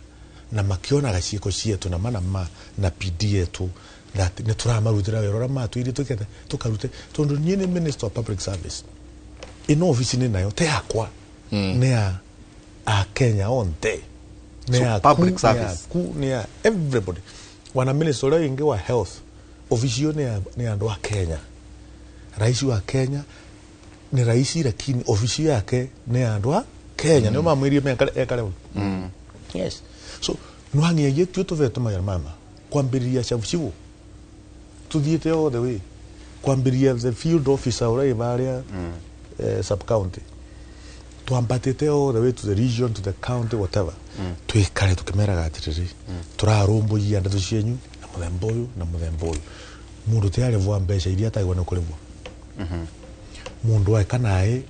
na makionaga ciiko cietu na mana ma na PD yetu that ni turamarutira wira uria matwire tukete tukarute tondu nie ni minister of public service ino office ni nayo te yakwa ni ya a Kenya onthe ni ya public service ku ni ya everybody wana minister uria ingi wa health office yo ni andu a Kenya. Rais wa Kenya ni rais lakini office yake ni andu a Kenya nio mamwirie ekare. Yes. So nwangiagie tu tuvetwo mawira mama kwambiriria chavuchivu tuthiite all the way kwambiriria the field officer uria ivaria sub county twambatite all the way to the region to the county whatever. Twikare tukimeraga atiriri turarumbugia ndeto cienyu na muthemba uyu na muthemba uyu mundu ti arivwa mbeca iria atagirwo ni kurivwa. Mundu aika nae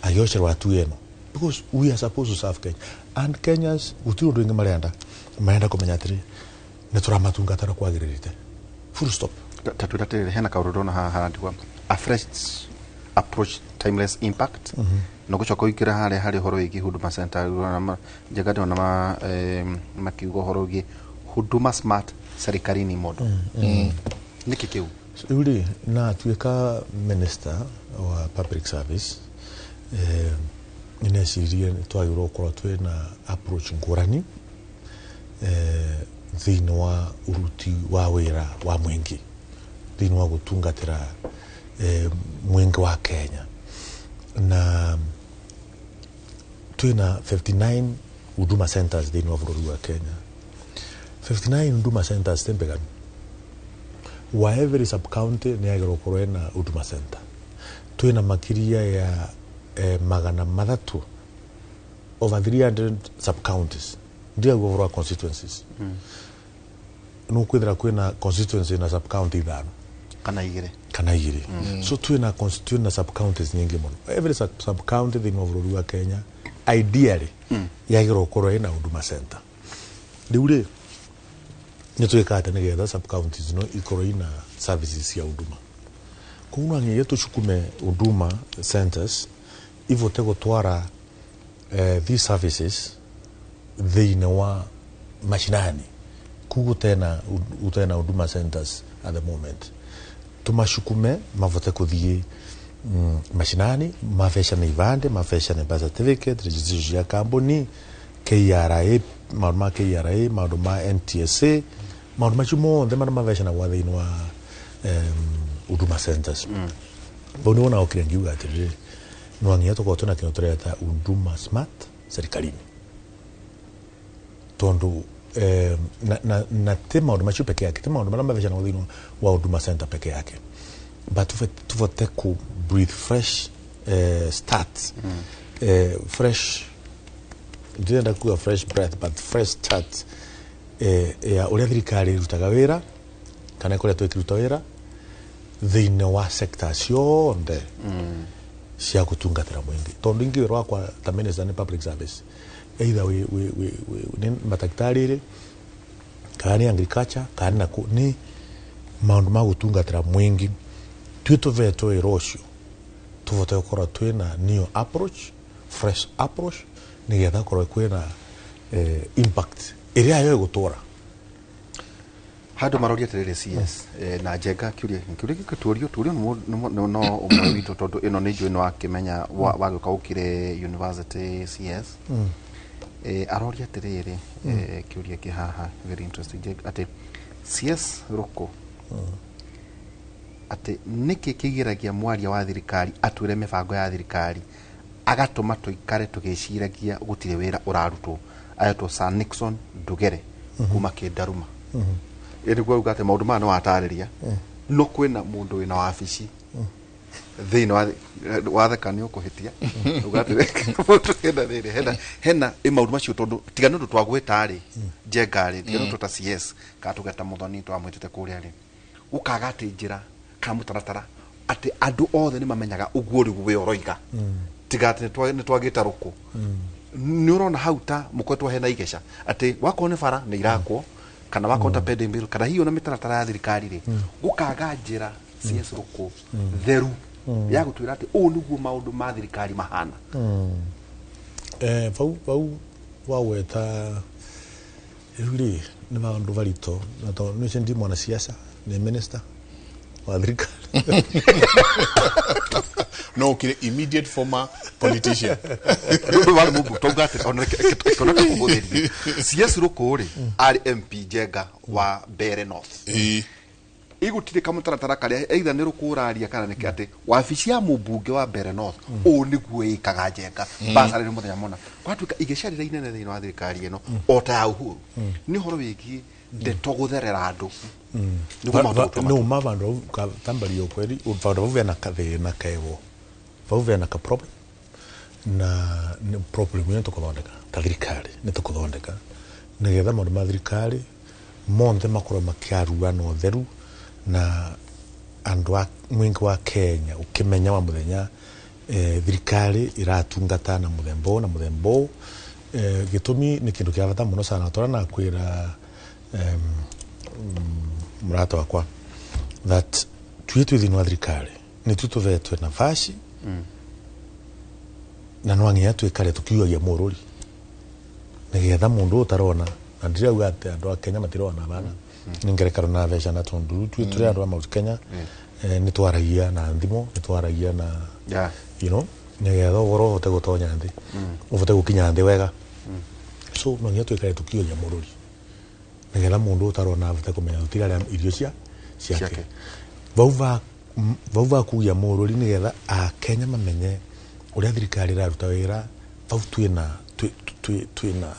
agiocerwo atu eno because we are supposed to serve Kenya and Kenyans gutiri undu ingi marenda kumenya atiri ni turamatungatara kwagiririte. Full stop. Tatwira atiriri hena kaundu ndona haha harandikwa a fresh approach timeless impact. No gucoka uikira haria hari uhoro wigie Huduma Center njega ndona makiuga uhoro wigie Huduma Smart serikalini model. Niki kiu riu ri na tuika minister wa public service ninecirie twagirwo gukorwo twina approach ngurani thiini wa uruti wa wira wa mwingi thiini wa gutungatira mwingi wa Kenya na twina 59 Huduma Centers thiini wa bururi wa Kenya. 59 Huduma Centers tembeganu wa every sub county ni agirwo gukorwo ena Huduma Center. Twina makiria ya 300 over 300 sub counties ndia overall constituencies. No kwithira kwina constituency na sub county ithano kana igire kana igire. So twina constituency na sub counties nyingi muno. Every sub county thiini wa bururi wa Kenya ideally yagirwo gukorwo ina Huduma Center. Riu ri ni twikate nigetha sub counties no ikorwo ina services cia Huduma. Koguo no nginya tucukume Huduma Centers ivote gutwara these services thiini wa mashinani kugu tena utena Huduma Centers at the moment tumashukume mavote kuthie mashinani mavecane ivande mavecane birth certificate registration ya kambuni KRA maundu ma KRA maundu ma NTSA maundu macio monthe maria mavecanagwa thiini wa Huduma Centers. Bau nĩwona okire ngiuga atiriri no nginya tukorwo twina kindu tureta Huduma Smart serikalini tondu na ti maundu macio peke yake ti maundu maria mavecanagwo thiini wa Huduma Center peke yake But tuvote ku breathe fresh start, fresh, ndirenda kuga fresh breath, but fresh start ya uria thirikari irutaga wira kana ikoretwo ikiruta wira thiini wa sector cionthe cia gutungatira mwingi. Tondu ingi wira wakwa ta minister ni public service, either we ni matagitari ri kana ni agriculture kana naku ni maundu ma gutungatira mwingi, twi tuvetwo wira ucio tuvote gukorwo twina new approach, fresh approach, nigetha korwo kwina impact iria yo igutura. Handu maroria atiriri, CS na Njenga, kiuria gĩkĩ tuorio no ũmwe witũ, tondũ ĩno nĩ njũĩ nĩ wakĩmenya wagĩũka ũkire university. CS aroria atĩrĩrĩ, kĩũria kĩ haha very interesting, Njenga, atĩ CS Rũkũ, atĩ nĩkĩ kĩgiragia mwaria wa thirikari atwĩre mĩbango ya thirikari, agatũma tũikare tũgĩciragia gũtirĩ wĩra ũrarutwo? Ayetwo Sir Nixon Ndugere kuma Kĩndaruma. Ĩ nĩguo auga atĩ maũndũ maya nĩ watarĩria, no kwĩna mũndũ wĩna wabici thĩinĩ wa watheka nĩ ũkũhĩtia. Uga atĩ mũndũ hena rĩrĩ hena ĩ maũndũ macio, tondũ tiga nĩ ũndũ twagwĩta rĩ, Njenga rĩ, tiga nĩ ũndũ ta CS kana tũgeta Mũthoni twamwĩtĩte kũrĩa rĩ, gũkaga atĩ njĩra kana mũtaratara atĩ andũ othe nĩ mamenyaga ũguo rĩu we ũroiga, tiga atĩ nĩ twagĩta Rũkũ. Nĩ ũrona hau ta mũkoretwo hena igeca atĩ wakorwo nĩ bara nĩ irakwo, kana wakorwo ta pending bill, kana hihi ona mĩtaratara ya thirikari rĩ, gũkaga njĩra, CS Rũkũ, theru ya gũtwĩra atĩ ũũ nĩguo maũndũ ma thirikari mahana. Vau waweta rĩu rĩ nĩ maũndũ marito, na tondũ nĩ ndi mwanasiasa, nĩ minister wa thirikari. No ukire immediate former politician. Rĩu warĩ mũmbu tauga atĩ ona kĩona kũhũthĩria CS Rũkũ rĩ, arĩ MP Njenga wa Mbeere North. Igũtirĩ kamũtaratara karĩa either nĩ Rũkũ ũraria kana nĩkĩ, atĩ wabici ya mũmbunge wa Mbeere North ũũ nĩguo ĩkaga, Njenga, basarĩ nĩ mũthenya mũna gwatuĩka igĩca rĩrĩa inene thĩinĩ wa thirikari ĩno o ta ya Uhuru nĩ ũhoro wĩgiĩ ndeto gũtherera andũ nĩguo mahote gũtua No ma vandu vau tambaria ukweli, vandu vau vena kathina kevo, vau vena ka problem, na nĩ problem ĩyo nĩtũkũthondeka ta thirikari, nĩtũkũthondeka nĩgetha maũndũ ma thirikari monthe makorwo makĩarua na ũtheru na andũ a mwingi wa Kenya ũkĩmenya wa mũthenya thirikari iratungata na mũthemba ũyũ na mũthemba ũyũ. Gĩtũmi nĩ kĩndũ kĩa bata mũno sana tũrĩa nakwĩra mũrata wakwa that twie twĩ thĩinĩ wa thirikari nĩ tu tũvetwe nafasi na no nginya twikare tukiugagia mũrũri nĩgetha mũndũ ũyũ ũtarona, na ndirauga atĩ andũ a Kenya matirona bana, nĩ ngerekano na mbeca, na tondũ twi tũrĩ andũ a Mount Kenya, nĩ twaragia na thimo, nĩ twaragia na nĩgetha ũhoro ũhote gũtonya nthĩ, ũhote gũkinya nthĩ wega. So no nginya twikare tukiugagia mũrũri nĩgetha mũndũ ũyũ ũtarona ahote kũmenya tũtirarĩa irio cia ciake. Ciake. Vau va kugia mũrũri nĩgetha akenya mamenye ũrĩa thirikari ĩraruta wĩra, vau twĩna twĩna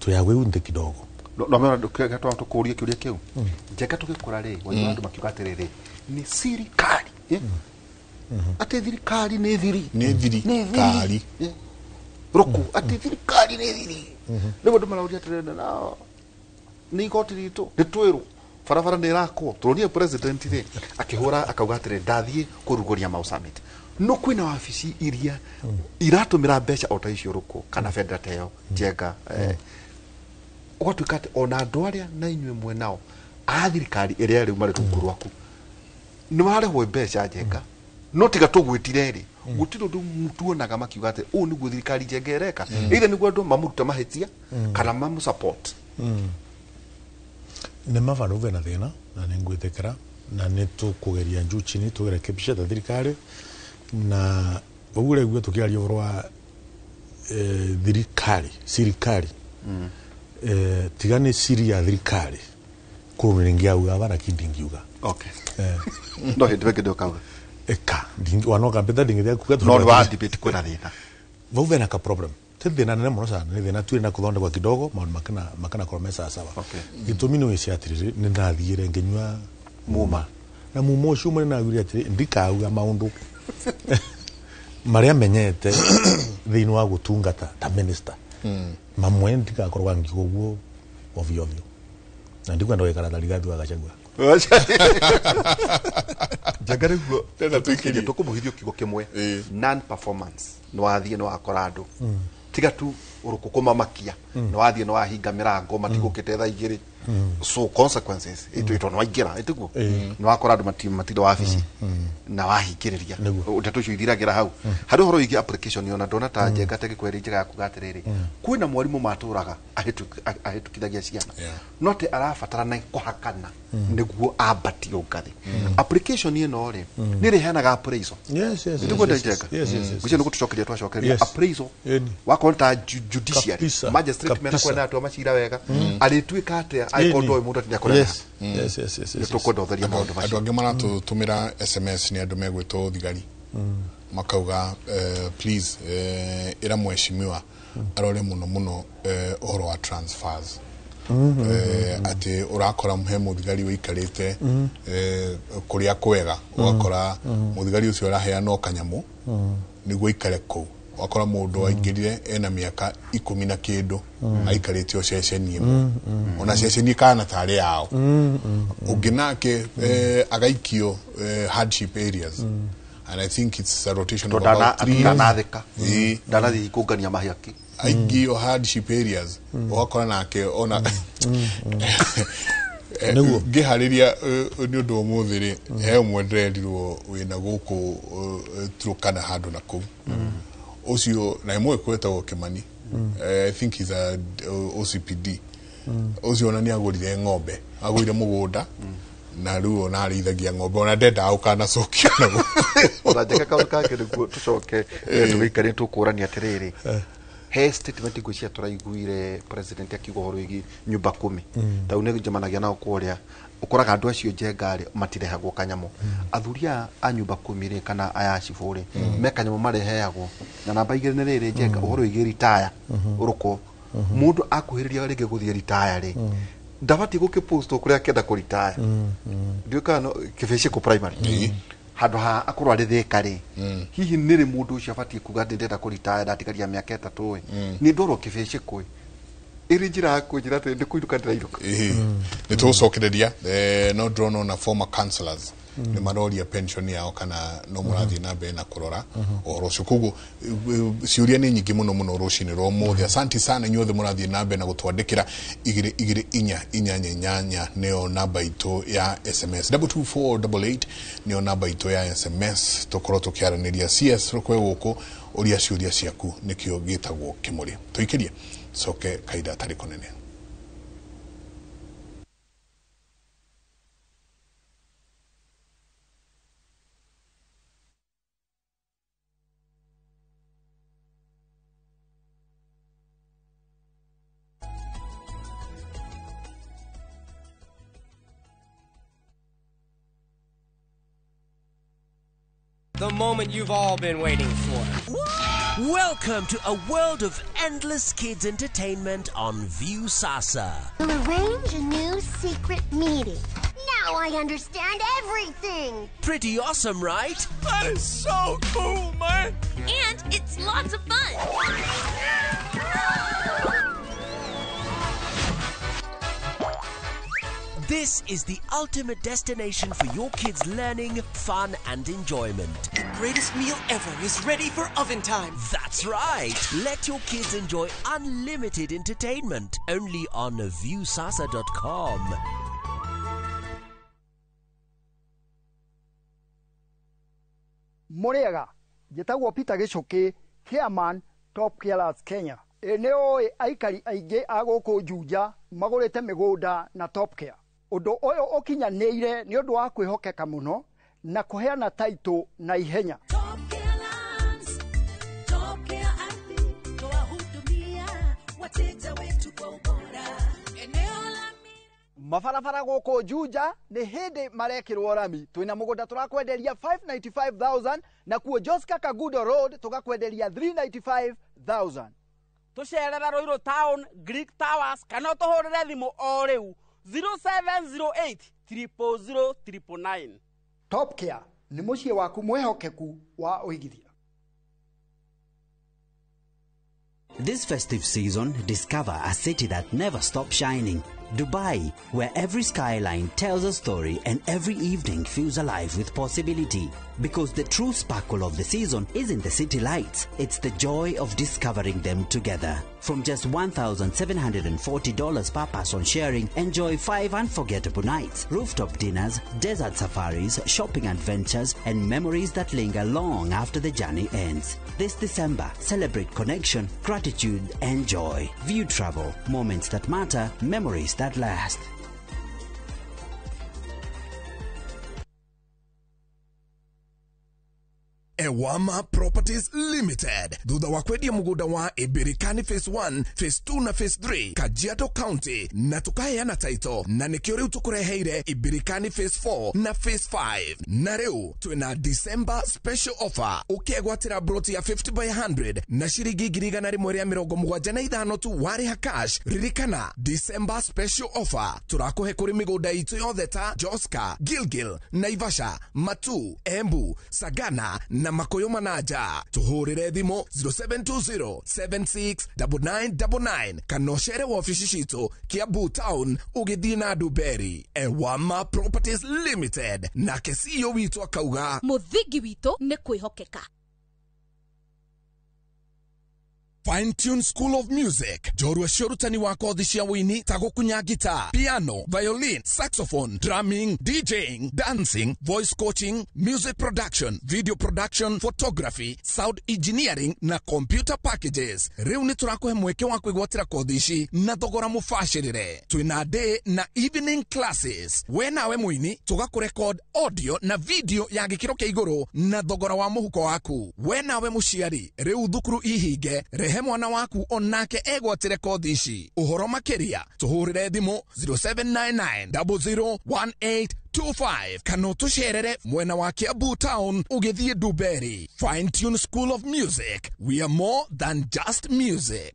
twĩ nthĩ kidogo. No mera tũkũrie kĩũria kĩu, Njenga, tũgĩkũra rĩ, waigua andũ makiuga atĩrĩrĩ, nĩ thirikari, atĩ thirikari nĩ thiri. Nĩ thiri. Nĩ thiri. Kari. Rũkũ atĩ thirikari nĩ thiri. Rĩu andũ marauria atĩrĩrĩ, na nĩ igoti ritũ nĩ twĩrwo barabara nĩ ĩrakwo. Tũronire president rĩ akĩhũra akauga atĩrĩ, ndathiĩ kũrugũria Mau Summit, no kwĩna wabici iria iratũmĩra mbeca o ta icio, Rũkũ, kana bendera ta ĩyo, Njenga, ũgatuĩka atĩ ona andũ arĩa na inyuĩ mwenao a thirikari ĩrĩa rĩu marĩ rungu rwaku nĩ marehwo mbeca, Njenga, no tiga tũgwĩtire rĩ, gũtirĩ ũndũ tuonaga makiuga atĩ ũũ nĩguo thirikari Njenga ĩreka, either nĩguo andũ mamũruta mahĩtia kana mamũ support. Nĩ ma vandu vena thĩna na nĩ ngwĩtĩkĩra na nĩ tũkũgeria njuu chini tũgerekebisha ta thirikari. Na vau ũraigua tũkĩaria ũhoro wa thirikari sirikari, tiga nĩ siri ya thirikari kũrũ nĩngiauga bana kindingiuga. Okay, no hĩndĩ wengĩ ndũkauga. Eka wanoka mbetha ndingithia kuga. No nĩ wa debate kwĩna thĩna. Vau vena ka problem, ti thĩna nene mũno sana, nĩ thĩna twĩrĩ na kũthondekwa kidogo, maũndũ makana korwo me sawasawa. Gĩtũmi nĩ wĩci atĩrĩrĩ, nĩ ndathiĩre ngĩnyua muma Na mumo ucio mwene nagwire atiri ndikauga maundu maria menyete thiini wa gutungata ta minister. Mamwe ndikakorwa ngiuga uguo ovyo ovyo. Na ndikwenda gwikara ta Rigathi wa Gachagua. Njenga rĩguo tũikirie tũkũmũhithio kiugo kĩmwe, non performance. Nĩ wathiĩ nĩ wakora andũ tiga tu ũrũkũ kũmamakia, nĩ wathiĩ nĩ wahinga mĩrango matigũkĩte thaa igĩrĩ, so consequences ĩtũ nĩ waingĩra ĩtiguo nĩ wakora andũ matirĩ wabici na wahingĩrĩria ndeto icio ithiragĩra hau. Harĩ ũhoro wĩgiĩ application ona ndona ta Njenga tegĩkwĩrĩ njega ya kuga atĩrĩrĩ, kwĩna mwarimũ matũraga ahĩtũkithagia ciana no atĩ arabatarana kũhakana nĩguo ambatio ngathĩ. Application ĩno rĩ nĩ ĩrĩheanaga appraisal. Yes, yes. Nĩguo Njenga ngwĩciria nĩ gũtũcokeria twacokeria appraisal wakorwo ta judiciary magistrate mena kwenda atua macira wega arĩtuĩka atĩa angĩkorwo ndoĩ mũndũ atĩ nĩakorena. Yes, yes, yes, yes. Nĩtũkwenda ũtheria maũndũ macio. Andũ angĩ maratũtũmĩra SMS nĩ andũ megwĩtwo thigari makauga please ĩra mheshimiwa arore mũno mũno ũhoro wa transfers. Atĩ ũrakora he mũthigari ũikarĩte kũrĩa kwega, ũgakora mũthigari ũcio araheana o kanyamũ nĩguo aikare kũu. Wakora mũndũ aingĩrire ena mĩaka 10 na kĩndũ aikarĩte o ceceni ĩmwe, ona ceceni kana tarĩ yao. Ũngĩ nake agaikio hardship areas, and I think it's a rotation of about 3 years. Ndanathĩka ndanathiĩ kũngania mahaki aingio hardship areas, ũgakora nake ona ngĩharĩria nĩ ũndũ ũmũthĩ rĩ, he ũmwe ndĩrerirwo wĩna gũkũ Turkana handũ na kũu ũcio na ĩmwe kwetagwo Kimani. I think he's a OCPD. Ũcio ona nĩ agũrire ng'ombe, agũrire mũgũnda na rĩu ona arĩithagia ng'ombe, ona ndendaga gũkanacokio naguo. Ona Njenga kaũndũ kangĩ nĩguo tũcoke tũgĩikarie tũkũrania atĩrĩrĩ, he statement ngwĩciria tũraiguire president akiuga ũhoro wĩgiĩ nyũmba 10 tau nĩ njemanagia nao kũrĩa, ũkoraga andũ acio Njenga rĩ matirehagwo kanyamũ. Athuri a nyũmba 10 rĩ kana aya cibũ rĩ me kanyamũ mareheagwo na namba 2 nĩ rĩrĩ Njenga ũhoro wĩgiĩ ritaya ũrũkũ mũndũ akuhĩrĩria rĩngĩ gũthiĩ ritaya rĩ ndabatiĩ gũkĩpostwo kũrĩa akĩenda kũritaya, ndiũĩ kana kĩbĩcĩkũ primary handũ ha akorwo arĩ Thĩka rĩ, hihi nĩ rĩ mũndũ ũcio abatiĩ kuga atĩ ndĩrenda kũritaya ndatigaria mĩaka 3 ĩ nĩ ndorwo kĩbĩcĩkũ ĩ ĩrĩ njĩra ya kũnjĩra atĩ nĩ kũinũka ndĩrainũka. Nĩ tũgũcokereria no ndĩrona ona former councillors nĩ maroria pension yao kana no mũrathiĩ na mbere na kũrora ũhoro ũcio. Koguo ciũria nĩ nyingĩ mũno mũno rũcinĩ rwa ũmũthĩ. Asanti sana inyuothe mũrathiĩ na mbere na gũtwandĩkĩra 2 2 4 8 8 nĩyo namba itũ ya SMS, 22488 nĩyo namba itũ ya SMS. Tũkorwo tũkĩaranĩria CS rũkwe gũkũ ũria ciũria ciaku nĩkĩo gĩtagwo kĩmũrĩ. Tũikĩrie coke kaida tarĩ kũnene. The moment you've all been waiting for. Welcome to a world of endless kids entertainment on Viusasa. We'll arrange a new secret meeting. Now I understand everything. Pretty awesome, right? That is so cool, man. And it's lots of fun. This is the ultimate destination for your kids' learning, fun, and enjoyment. The greatest meal ever is ready for oven time. That's right. Let your kids enjoy unlimited entertainment only on Viusasa.com. Muriaga, njĩtagwo Peter Gĩcũkĩ, chairman Top Carers Kenya. Ĩ nĩ ũĩ aikari aingĩ a gũkũ Juja magũrĩte mĩgũnda na Top Care. Ũndũ ũyũ ũkinyanĩire nĩ ũndũ wa kwĩhokeka mũno na kũheana taitũ na ihenya. Mabarabara gũkũ Juja nĩ hĩndĩ marekĩrwo rami. Twĩna mũgũnda tũrakwenderia 595,000 na kuo Joska Kagudo Road tũgakwenderia 395,000. Tũcerere Ruiru Town, Greek Towers kana ũtũhũrĩre thimũ o rĩu 0708 000 999. Top Care nĩ mũciĩ waku mwĩhokeku wa ũigithia. This festive season, discover a city that never stops shining. Dubai, where every skyline tells a story and every evening feels alive with possibility. Because the true sparkle of the season isn't the city lights, it's the joy of discovering them together. From just $1,740 per person sharing, enjoy 5 unforgettable nights, rooftop dinners, desert safaris, shopping adventures, and memories that linger long after the journey ends. This December, celebrate connection, gratitude, and joy. View Travel, moments that matter, memories that last. Ewama Properties Limited thutha wa kwendia mugunda wa Ibirikani phase 1, phase 2 na phase 3 Kajiado County na tukaheana title na nikio riu tukureheire Ibirikani phase 4 na phase 5 na riu twina December special offer ukiegwatira broti ya 50 by 100 na shiringi 175 tu wariha cash. Ririkana December special offer turakuhe kuri migunda itu yothe ta Joska, Gilgil, Naivasha, Matu, Embu, Sagana na Makoyo Manaja. Tuhurire thimu 0720 769999 kana ũcere wabici citũ Kiambu Town ũgĩthiĩ na Nduberi. Ewama Properties Limited nake CEO witũ akauga mũthingi witũ nĩ kwĩhokeka. Fine Tune School of Music njorua cia ũrutani wa kothi cia wũini ta gũkunya guitar, piano, violin, saxophone, drumming, DJing, dancing, voice coaching, music production, video production, photography, sound engineering na computer packages. Rĩu nĩ tũrakũhe mweke wa kwĩgwatĩra kothi ici na thogora mũbacĩrĩre. Twĩna day na evening classes. We nawe mũini tũgakũrecord audio na video ya gĩkĩro kĩa igũrũ na thogora wa mũhuko waku. We nawe mũciari rĩu thukuru ihinge, rehe mwana waku onake egwatĩre kothi ici. Ũhoro makĩria tũhũrĩre thimũ 0799 001825 kana ũtũcerere mwena wa Kiambu Town ũgĩthiĩ Nduberi. Fine Tune School of Music, we are more than just music.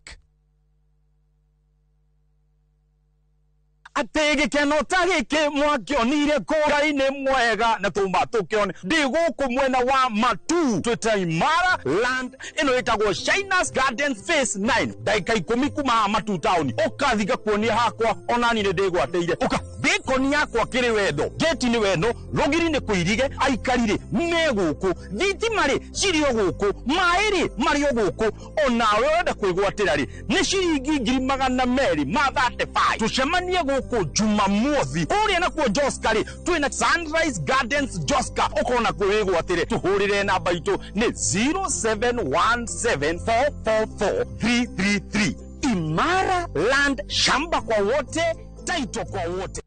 Atĩ gĩkeno ta gĩkĩ mwakĩonire kũra-inĩ mwega na tũma tũkĩone ndĩ gũkũ mwena wa Matu twĩta Imara Land ĩno ĩtagwo Shinas Garden Phase 9 ndagĩka 10 kuma Matu Town ũkathi ngakuonia hakwa onani nĩ ndĩgwatĩire ũka bĩkoni yakwa kĩrĩ wendo geti nĩ wendo rũgiri nĩ kũirige aikari rĩ me gũkũ thitima rĩ cirĩ o gũkũ maĩ rĩ marĩ o gũkũ onawe ũrenda kwĩgwatĩra rĩ nĩ ciringi 235 tũcemanie gũkũ Jumamothi kũrĩa nakuo Joska rĩ twĩna Sunrise Gardens Joska ũkona kwĩgwatĩre tũhũrĩre namba itũ nĩ 0717444333. Imara Land, shamba kwa wote, title kwa wote.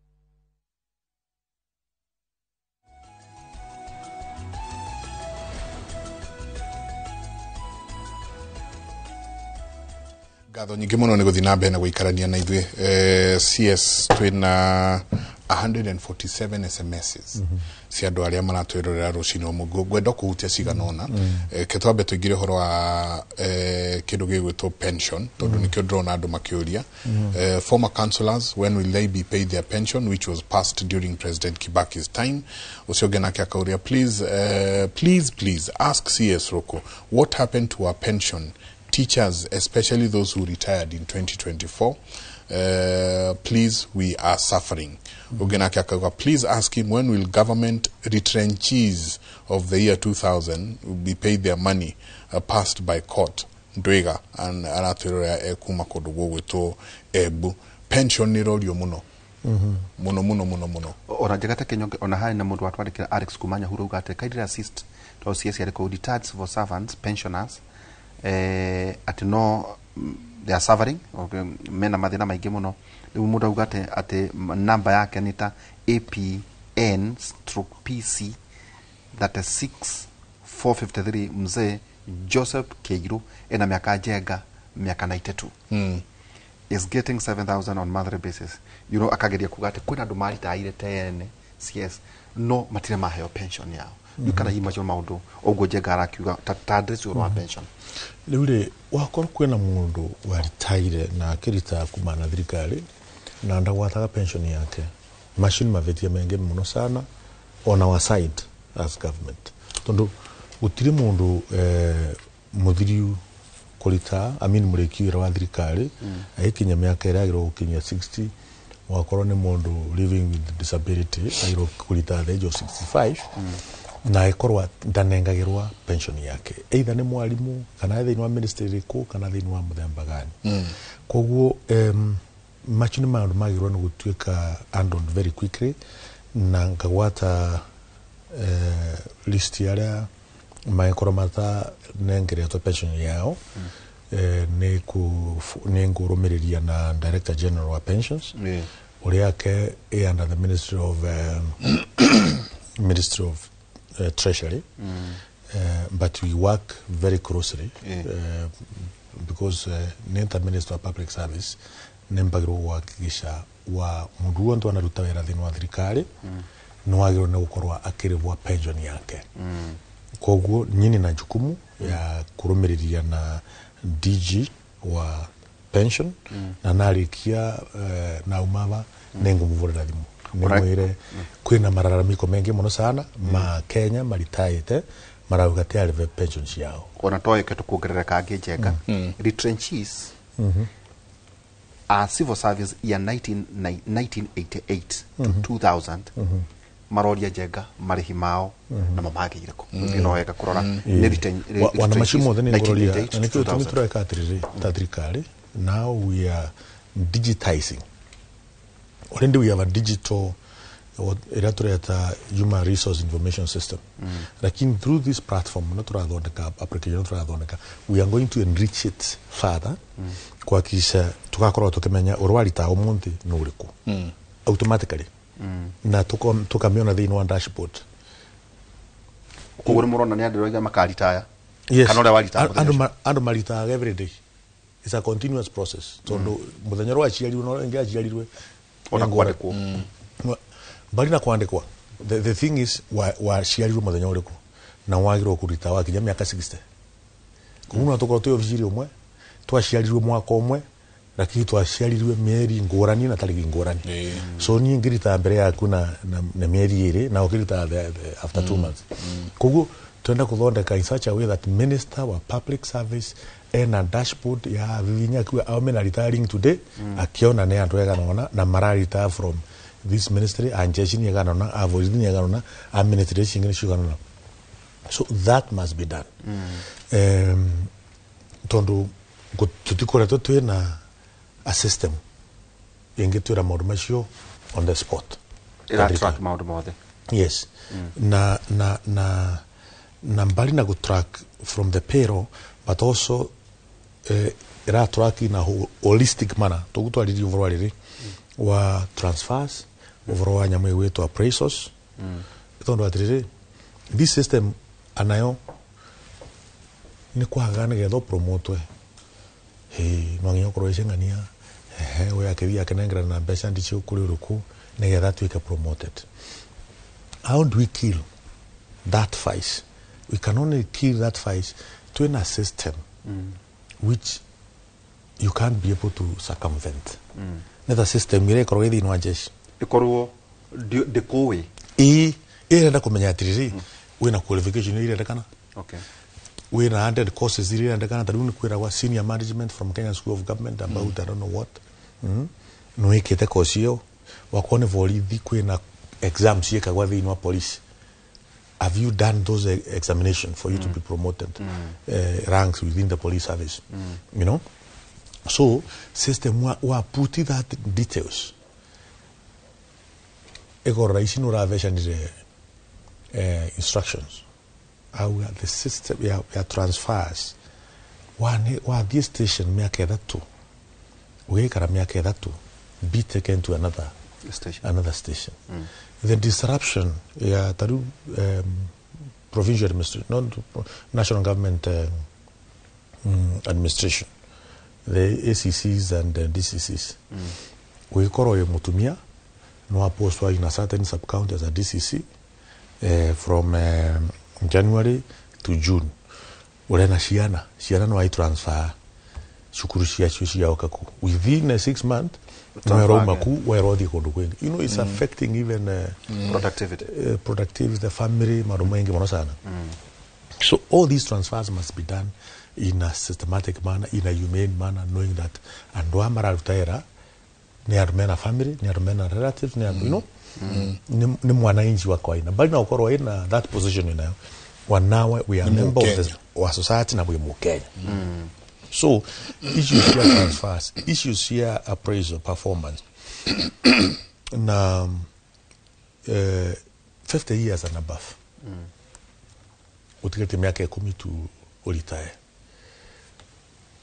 Ngatho nyingĩ mũno nĩ gũthiĩ na mbere na gũikarania na ithuĩ. CS twĩna 147 SMSs cia andũ arĩa maratwĩrorera rũcinĩ ũmũthĩ. Ngwenda kũhutia cigana ũna. Ke twambe tũingĩre ũhoro wa kĩndũ gĩgwĩtwo pension tondũ nĩkĩo ndĩrona andũ makĩũria. Former councillors, when will they be paid their pension which was passed during President Kibaki's time? Ũcio ũngĩ nake akauria, please, please, please ask CS Roko what happened to our pension teachers, especially those who retired in 2024. Please, we are suffering. Ugenake akauga, please ask him when will government retrenchees of the year 2000 will be paid their money passed by court. Ndwiga and aratwĩrora kuma kũndũ gũgwĩtwo Embu. Pension nĩ ĩrorio mũno mũno mũno mũno mũno. Ona njagata Kenyonge ona harĩ na mũndũ watwandĩkĩra Alex kuma Nyahururu auga atĩ kindly assist to CS arĩ retired civil servants pensioners atĩ no they are suffering, okay, mena mathĩna maingĩ mũno. Rĩu mũndũ auga atĩ namba yake nĩ ta APN/PC 36453 mzee Joseph Keiru ena miaka njenga miaka 92 is getting 7,000 on monthly basis. You know, akageria kuga atĩ kwĩna andũ maritaire tene CS no matirĩ maheo pension yao. Rĩu kana hihi macio maũndũ ũguo Njenga arakiuga ta address ũhoro wa pension. Rĩu rĩ wakorwo kwĩna mũndũ waritaire na akĩritaya kuma na thirikari na ndagwataga pension yake, macio nĩ mavĩtia mengĩ mũno sana ona wa side. as government tondu gutiri mundu muthiriu kurita I mean muriki wira wa thirikari agikinya miaka ira agirwo gukinyia 60 wakorwo ni mundu living with disability agirwo kurita at the age of 65 na ikorwa ndanengagirwa pension yake either ni mwalimu kana thiini wa ministry riku kana thiini wa muthemba gani. Koguo machu ni maundu magirwo ni gutuika handled very quickly na ngagwata list yaria maikorwo mata nengeretwo pension yao. Ni ngurumiriria na Director General wa Pensions uria ake under the Ministry of Ministry of Treasury. But we work very closely because nenta Minister of Public Service nembagirwo guhakikisha wa mundu wonthe wanaruta wira thiini wa thirikari niwagirwo ni gukorwo akirivwa pension yake. Koguo nyini na jukumu ya kurumiriria na DG wa pension na narikia na umava nengumuvurira thimu nimwire kwina mararamiko mengi muno sana ma Kenya maritaite marauga ti arive pension ciao ona toeke tukuongerera kangi Njenga. Retrenches a civil service ya 1988 to 2000 maroria Njenga marihi mao na mamagire ku no wega kurora ni wana macio mothe ni ngororia na nikio tumi tureka atiriri ta thirikari. Now we are digitizing already. We have a digital ira tureta human resource information system. Lakini through this platform no turathondeka application turathondeka, we are going to enrich it further kuhakikisha tugakorwo tukimenya urwarita umuthi ni uriku automatically na tukamiona thiini wa dashboard. Koguo ni murona ni andu arĩa makaritaya? Yes. Kana uria waritaya andu maritayaga every day. It's a continuous process tondu muthenya ũrĩa waciarirwe na ũrĩa ũngĩ aciarirwe ona kwandikwo mbali na kwandikwa. The thing is waciarirwe muthenya uriku na wagirwo kurita wakinya miaka 60. Koguo no tukorwo twi ofici umwe twaciarirwe mwaka umwe lakini twaciarirwe mieri ngurani na tariki ngurani. So ni ngirita mbere yaku na mieri iri na ukirita after 2 months. Koguo twenda kuthondeka in such a way that Minister wa Public Service ena dashboard ya vivinya kiwa au mena retiring today akiona ne andu egana na mararita from this ministry and jeshi ni egana na avoid ni egana na administration ni shugana. So that must be done. Tondu tutikoretwo twina a system ingitwira maundu macio on the spot. Ira track maundu mothe. Yes. Na na na na mbali na track from the payroll but also ira track in a holistic manner tugutwaririria uvoro riri wa transfers uvoro wa nyamu igwitwo appraisals. Tondu atiriri this system anayo ni kwaga nigetha promotwe he no nginya ukorwo iceng'ania he we akithia akinengerana na mbeca ndicio kuri uruku nigetha atuike promoted. How do we kill that vice? We can only kill that vice to a system which you can't be able to circumvent. Netha system ira ikorwo ithini wa jeshi ikorwo ndikuwi ii irenda kumenya atiriri wina qualification irendekana. Okay. Wina 100 courses irendekana ta riu ni kwiragwa senior management from Kenya School of Government about I don't know what. No ikite course iyo wakorwo ni borithi kwina exams ciikagwa thiini wa police. Have you done those examination for you to be promoted ranks within the police service? You know, so system wa put that details igora ici no ravecanire instructions how the system ya transfers wa this station miaka ithatu ugikara miaka ithatu be taken to another station, another station. The disruption ya taru provincial administration, not national government administration, the ACCs and the DCCs. We call you mutumia no apostwa in a certain sub county as a DCC from January to June. Urena ciana no I transfer cukuru ciacio ciaoka ku within a 6 month mwerauma ku werothi kundu kwingi. You know, it's affecting even productivity, productivity, the family, maundu maingi muno sana. So all these transfers must be done in a systematic manner, in a humane manner, knowing that andu aya mararuta wira ni andu mena family, ni andu mena relatives, ni andu, you know, ni mwananchi wa kawaida, bali na ukorwo ina that position inayo wanawe, we are member of the wa society na we Mukenya. So issues here transfers, issues here appraisal performance na 50 years and above, utigete miaka 10 tu uretire,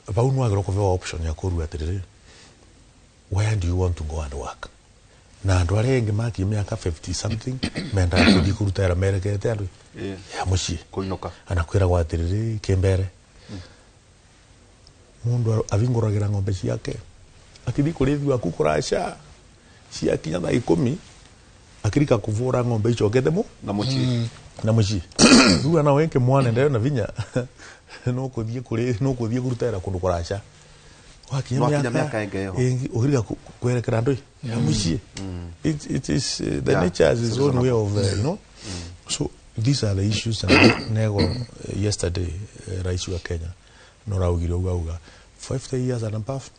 vau nwagirwo kuvewa option ya kurua atiriri, where do you want to go and work? Na andu aria engi maki miaka 50 something mendaga kuthii kuruta wira merekete andu ya mucii kuinuka, anakwiragwo atiriri kimbere mundu avinguragira ng'ombe ciake akithii kurithia aku kuraca ciakinya thaa 10 akirika kuvura ng'ombe icokete mu na mucii na mucii. Riu ana wenke mwana ndeo na vinya no kuthii kuri no kuthii kuruta wira kundu kuraca wakinya miaka ingi uhirika kwerekera andu ya mucii. It is the nature has its own way of you know. So these are the issues. And nego yesterday rais wa Kenya noraugire uga 50 years and above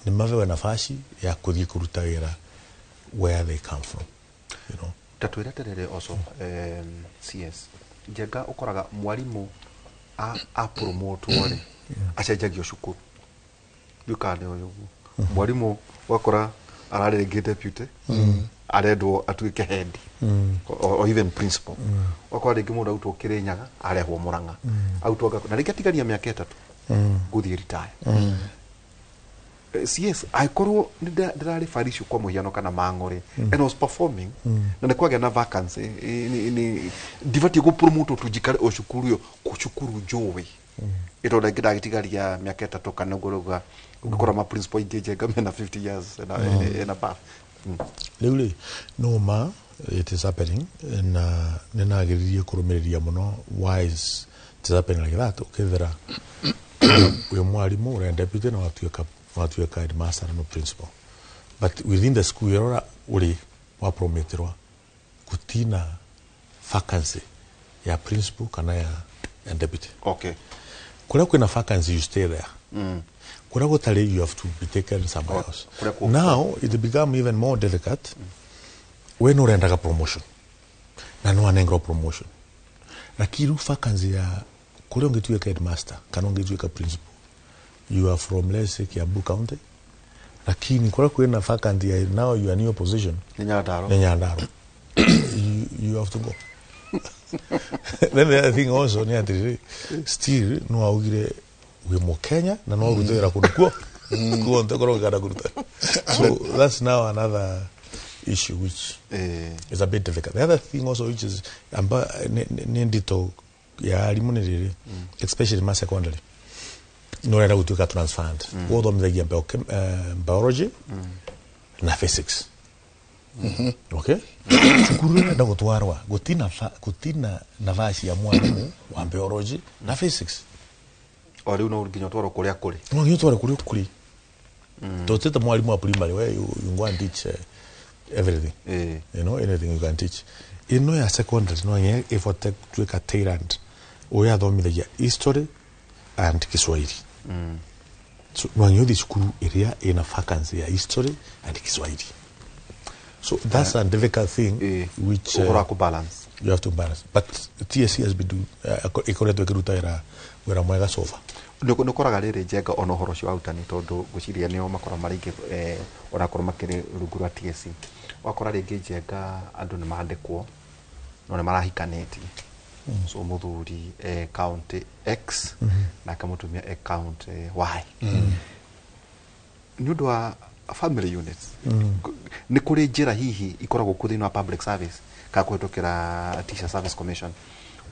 ni mavewe nafasi ya kuthii kuruta wira where they come from, you know. Tatwira terere also CS Njenga ukoraga mwarimu a promote wore acenjagio cukuru ndukane uyu mwarimu wakora arari ringi deputy arendwo atuike head or even principal, wakora ringi mundu autwo Kirinyaga arehwo Murang'a autwo na ringi atigania miaka 3 guthii retire. CS aikorwo ndirari faricio kwa muhiano kana mang'ori and I was performing na nikwagia na vacancy ni ndibatie gu promote tujikare o cukuru yo ku cukuru njuwi ironda ngidagitigaria miaka 3 kana nguruga ungikora ma principal ingi Njenga mena 50 years and above. Riu ri no ma it is happening na ninagiririe kurumiriria muno why is it happening like that. Ukethera uyu mwarimu uri deputy na watuika headmaster no principal, but within the school yorora uri wa promoterwa kutina vacancy ya principal kana ya deputy. Okay, kuria kwina vacancy you stay there. Kuria gutari you have to be taken somewhere else. Now it become even more difficult when urendaga promotion na no anengerwo promotion lakini vacancy ya kuria ungituika headmaster kana ungituika principal, you are from, let's say, Kiambu County, lakini kuria kwina vacancy ya now you are in your position ni Nyandarua, ni Nyandarua. You have to go. Then the other thing also ni atiri still no augire wi Mukenya na no urute wira kundu kuo kuonthe korwo kana kuruta. So that's now another issue which is a bit difficult. The other thing also which is amba ni ndito ya arimu ni riri, especially ma secondary no renda gutuika transferred guthomithagia biology na physics. Okay, cukuru renda gutwarwa gutina nafasi ya mwarimu wa biology na physics. O riu no nginya utwarwo kuria kuri, no nginya utwarwo kuria kuri. Totete mwarimu wa primary where you go and teach everything. You know, anything you can teach. Ino ya secondary no nginya ivote tuika talent uria athomithagia history and Kiswahili. So no nginya uthi cukuru iria ina vacancy ya history and Kiswahili. So that's a difficult thing which you balance. You have to balance. But TSC has been doing ikoretwo ikiruta wira mwega so far. Nĩũkoraga rĩrĩ Njenga ona ũhoro ũcio wa arutani tondũ ngwĩciria nĩo makoragwo marĩ aingĩ onakorwo makĩrĩ rungu rwa TSC. Wakora rĩngĩ Njenga andũ nĩ mandĩkwo no nĩ marahikanĩtie. So mũthuri county X nake mũtumia county Y. Nĩ ũndũ wa family units nĩ kũrĩ njĩra hihi ikoragwo kuo thĩinĩ wa public service kana kũhĩtũkĩra Teacher Service Commission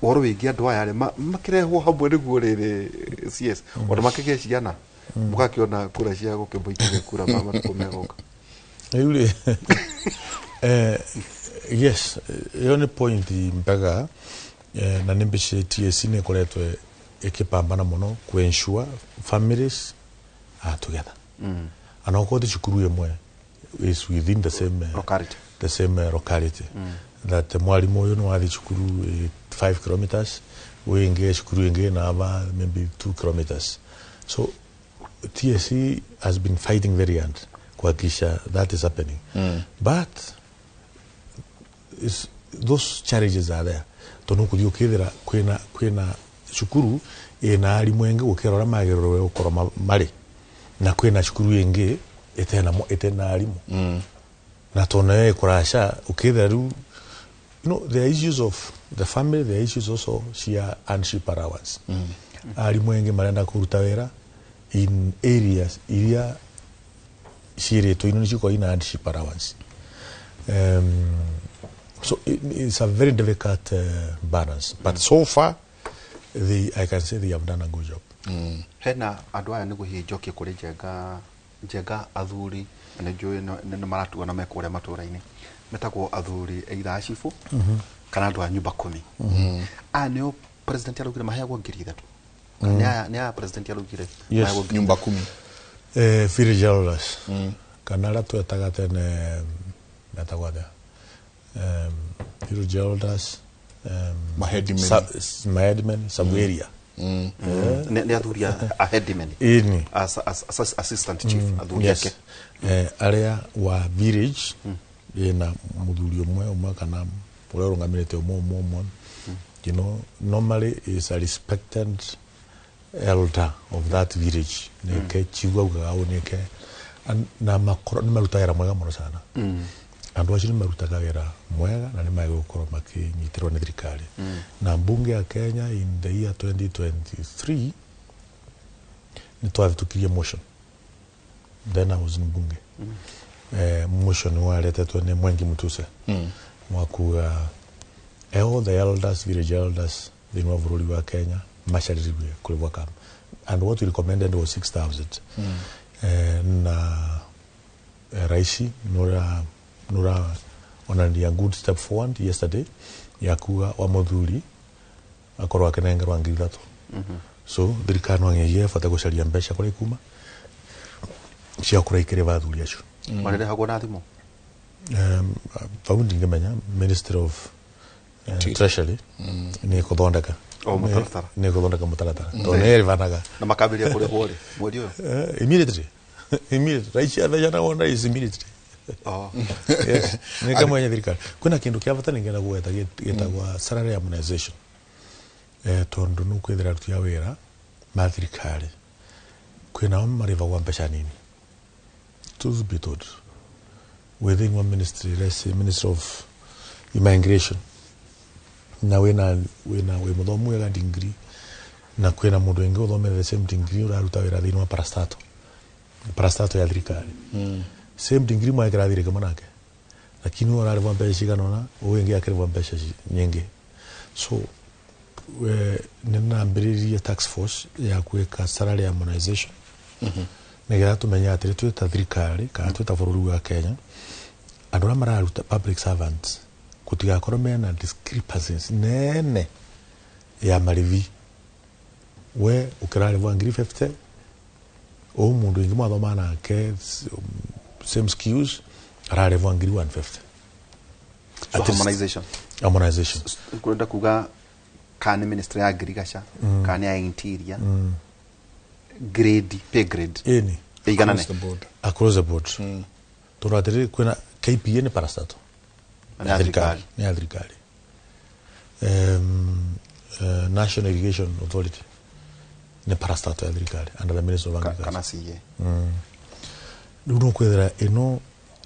ũhoro wĩgiĩ andũ aya rĩ makĩrehwo hamwe nĩguo rĩrĩ CS ona makĩgĩe ciana mũgakĩona kura cia gũkĩmũikĩria kura ma matukũ megũka. Rĩu rĩ yes, ĩyo nĩ point mbega na nĩ mbici TSC nĩ ĩkoretwo ĩkĩpambana mũno ku ensure families are together. And of course cukuru ĩmwe is within the same locality, the same locality. That mwalimu ũyũ nĩ wathi cukuru 5 kilometers, ũyũ cukuru ĩngĩ na aba maybe 2 kilometers. So TSC has been fighting very hard kuhakikisha that is happening. But those challenges are there. Tondu kuthi ukithira kwina cukuru ina arimu engi gukira uria magirire gukorwo mari, na kwina cukuru ingi itena arimu. Na tono kurasha ukithira riu, you know, there are issues of the family, there are issues also cia hardship allowance. Arimu engi marenda kuruta wira in areas iria ciiritwo ino nicikorwo ina hardship allowance. So it's a very difficult balance, but so far I can say they have done a good job. Hena andu aya niguo hihi njokie kuri Njenga athuri na njui ni maratua na mekuria matura-ini metagwo athuri either a cibu kana andu a nyumba kumi. Aya nio president araugire maheagwo 3,000. Ni aya president araugire maheagwo nyumba kumi. Village elders. Kana aria twetaga tene metagwo atia? Village elders, maheadmen sub area. Ni athuri a headmen. Ini. As assistant chief athuri ake. Aria wa village ina muthuri umwe kana uria urungamirite umwe. You know, normally is a respected elder of that village. Nike chigu augaga uu nike na makoro ni marutaga wira mwega muno sana. Andu acio ni marutaga wira mwega na ni magũkorwo makinyitirwo ni thirikari. Na mbunge ya Kenya in the year 2023 ni twavitukirie motion. Then I was in bunge. Motion waretetwe ni Mwengi Mutuse. Mwakuga all the elders, village elders thĩinĩ wa bũrũri wa Kenya macarĩrĩrie kũrĩhwo kama. And what we recommended was 6,000. Na raisi nura onania good step forward yesterday ya kuga wa muthuri akorwo akinengerwa 3,000. So thirikari no ngegie bata gucaria mbeca kuri kuma cia kuraikiriva athuri acio. Marĩrĩhagwo na thimũ? Vau ndingĩmenya Ministry of Treasury ni kuthondeka mũtaratara, ni kuthondeka mũtaratara tondu nĩ ĩrĩbanaga na makambĩrĩria kũrĩhwo rĩ mweri ũyũ immediately. Raici athejana wona is immediately. Yes, ni kama yenye thirikari kwina kindu kia bata ningenda gweta gitagwa salary harmonization. Tondu nu kwithira aruti a wira ma thirikari kwina o marĩhagwo mbeca nini. Truth be told, within one ministry, let's say Ministry of Immigration, na wina wi muthomu wega degree na kwina mundu wingi uthomete the same degree uraruta wira thiini wa parastato ya thirikari. Same degree mwa kirathire kama nake, lakini urarĩhwo mbeca cigana ũna, ũyũ ũngĩ akĩrĩhwo mbeca nyingĩ. So nĩ nambĩrĩirie task force ya gwĩka salary harmonization nĩgetha tũmenye atĩrĩ twĩ ta thirikari kana twĩ ta bũrũri wa Kenya andũ arĩa mararuta public servants gũtigakorwo mena discrepancies nene ya marĩhi. We ũkĩrarĩhwo 50,000 ũũ mũndũ ũngĩ mwathoma nake same skills ararĩhwo 150,000. So harmonization. Harmonization. Kurenda kuga kana ministry ya agriculture kana ya interior grade pay grade ĩni iganane across the board. Tondu atĩrĩrĩ kwĩna KPA nĩ parastato nĩ thirikari, nĩ ya thirikari. National Irrigation Authority nĩ parastato ya thirikari under the Ministry of Agriculture kana CA. Rĩu no kwethera ĩno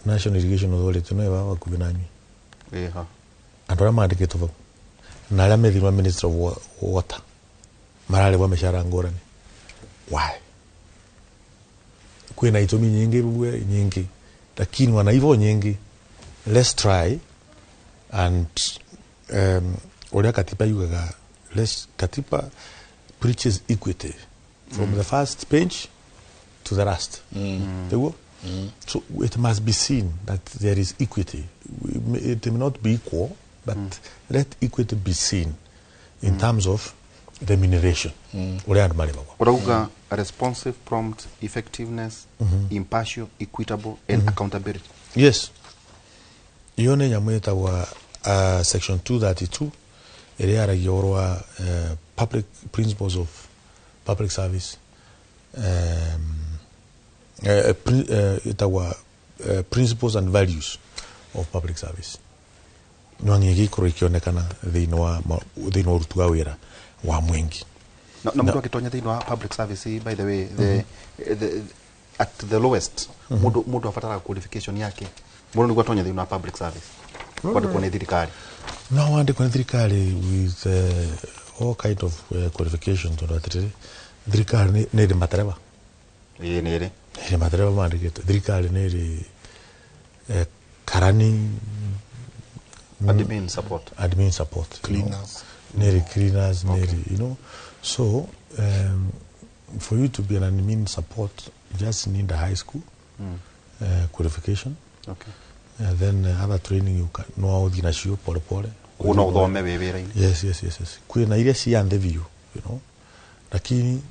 National Irrigation Authority no ĩba hakuhĩ na nyuĩ. Ĩha andũ arĩa mandĩkĩtwo vau na arĩa me thĩinĩ wa Ministry of Water mararĩhwo mĩcara ngũrani. Why? Kwĩna itũmi nyingĩ rue nyingĩ, lakini wana hivyo nyingi. Let's try and uria katiba yugaga, let's katiba preaches equity from the first page to the last. Teguo? So it must be seen that there is equity. It may not be equal, but let equity be seen in terms of Remuneration uria andu marivagwo. Urauga responsive, prompt, effectiveness, impartial, equitable and accountability. Yes, iyo nĩ nyamũ ĩtagwa section 232 ĩrĩa yaragia ũhoro wa public principles of public service, ĩtagwa principles and values of public service. No ng'ĩgĩkorwo ikĩonekana thĩinĩ wa ũruti wa wĩra wa mwingi. Na mũndũ agĩtonya thĩinĩ wa public service, by the way, the at the lowest mũndũ abataraga qualification yake mũndũ nĩguo atonye thĩinĩ wa public service kwandĩkwo nĩ thirikari. No wandĩkwo nĩ thirikari with all kind of qualification, tondũ atĩrĩrĩ thirikari nĩ ĩrĩ matereba. Ĩĩ nĩ ĩrĩ. Ĩrĩ matereba mandĩkĩtwo. Thirikari nĩ ĩrĩ karani, admin support, admin support, cleaners, nĩ ĩrĩ cleaners, nĩ ĩrĩ, you know. So for you to be an admin support, you just need a high school qualification. Okay. Then other training you can no uthi nacio pole pole. Kuona uthome wi wira-ini. Yes, yes, yes, yes. Kwina iria cia nthi biũ, you know. Lakini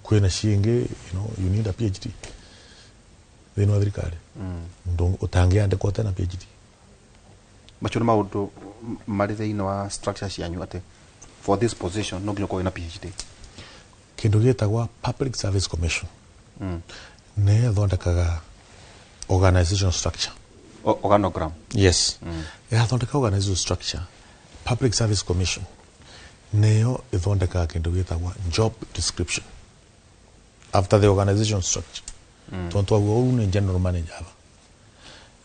kwina ciingi, you know, you need a PhD. Thĩinĩ wa thirikari. Ũtangĩandĩkwo tena PhD. Macio nĩ maũndũ marĩ thĩinĩ wa structure cianyu atĩ for this position no nginya ũkorwo wĩna PhD. Kĩndũ gĩtagwa Public Service Commission. Nĩ ĩthondekaga organization structure. Organogram. Yes. Ĩgathondeka organization structure. Public Service Commission nĩyo ĩthondekaga kĩndũ gĩtagwa job description after the organization structure. Tondũ twaguo ũyũ nĩ general manager aba.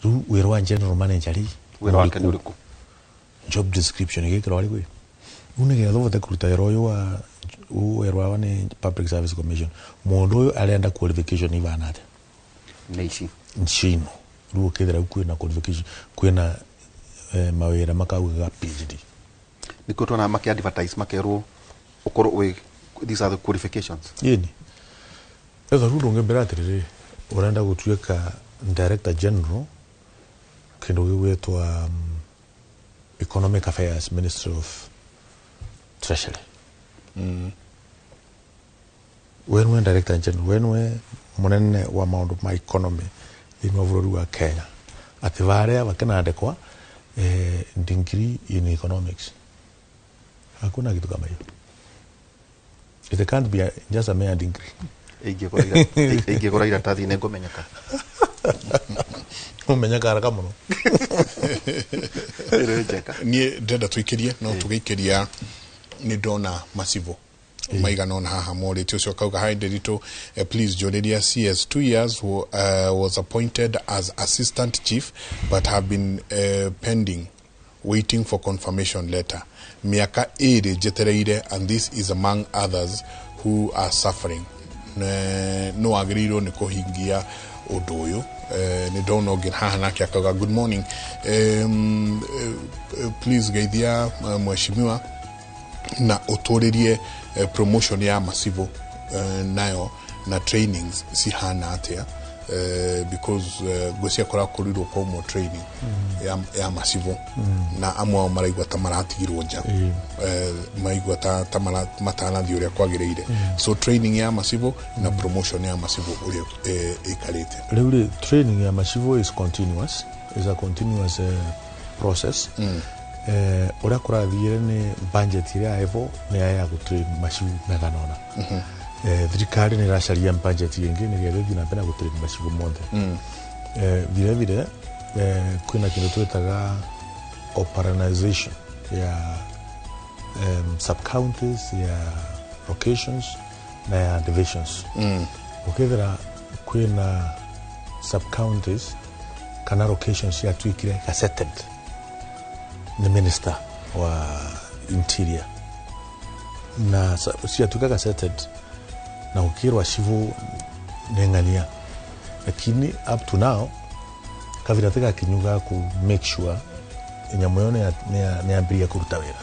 Rĩu wĩra wa general manager rĩ, wĩra wake nĩ ũrĩkũ? Job description ĩgĩkĩrwo arĩ kwĩ. Rĩu nĩgetha ũhote kũruta wĩra ũyũ wa wĩra wa nĩ Public Service Commission, mũndũ ũyũ arenda qualification ivana atĩa? Nĩ ici. Nchino. Rĩu ũkethera kwĩna qualification, kwĩna mawĩra makaugaga PhD. Nĩkĩo tuona maki advertise makerwo ũkorwo wĩ these are the qualifications. Yeni. Etha rĩu ndũngĩmbĩra atĩrĩrĩ ũrenda gũtuĩka director general kĩndũ gĩgwĩtwa Economic Affairs, Ministry of Treasury. We nĩwe director general, we nĩwe mũnene wa maũndũ ma economy thĩinĩ wa bũrũri wa Kenya. Atĩ varĩa bakĩnandĩkwa degree in economics. Hakuna kitu kama hiyo. It can't be just a mere degree. Ingĩgũra iratathi nĩ ngũmenyeka. Ũmenyeka haraka mũno. Niĩ ndĩrenda tũikĩrie, no tũgĩikĩria nĩ ndona macivo maigana ona haha morĩtie ũcio akauga hi Nderitu, please njũrĩria CS 2 years was appointed as assistant chief but have been pending waiting for confirmation letter. Miaka ĩrĩ njetereire and this is among others who are suffering. No wagĩrĩirwo nĩ kũhingia ũndũ ũyũ. Nĩ ndona ũngĩ haha nake akauga good morning, please geithia mheshimiwa na ũtũrĩrie promotion ya macivo nayo na trainings cihana atĩa, because ngwĩciria kũrakorirwo kwaumwo training ya macivo na amwe ao maraigua ta maratigirwo nja, maraigua ta matanathiĩ ũrĩa kwagĩrĩire. So training ya macivo na promotion ya macivo ũrĩa ĩikarĩte. Rĩu rĩ, training ya macivo is continuous, is a continuous process. Ũrĩa kũrathiire nĩ budget ĩrĩa ĩvo nĩ ya gũtrain macibu megana ũna. Thirikari nĩ ĩracaria budget ĩngĩ nĩgetha ĩthiĩ na mbere na gũtrain macibu mothe. Vile vile kwĩna kĩndũ twĩtaga operationalization ya sub counties, ya locations na ya divisions. Ũkethera kwĩna sub counties kana locations ciatuĩkire gazetted ni minister wa interior na ciatuĩka gazetted na gũkĩrwo cibu nĩ ng'ania, lakini up to now kabira tigakinyu ga ku make sure nyamũ ĩyo nĩ yambĩrĩria kũruta wĩra.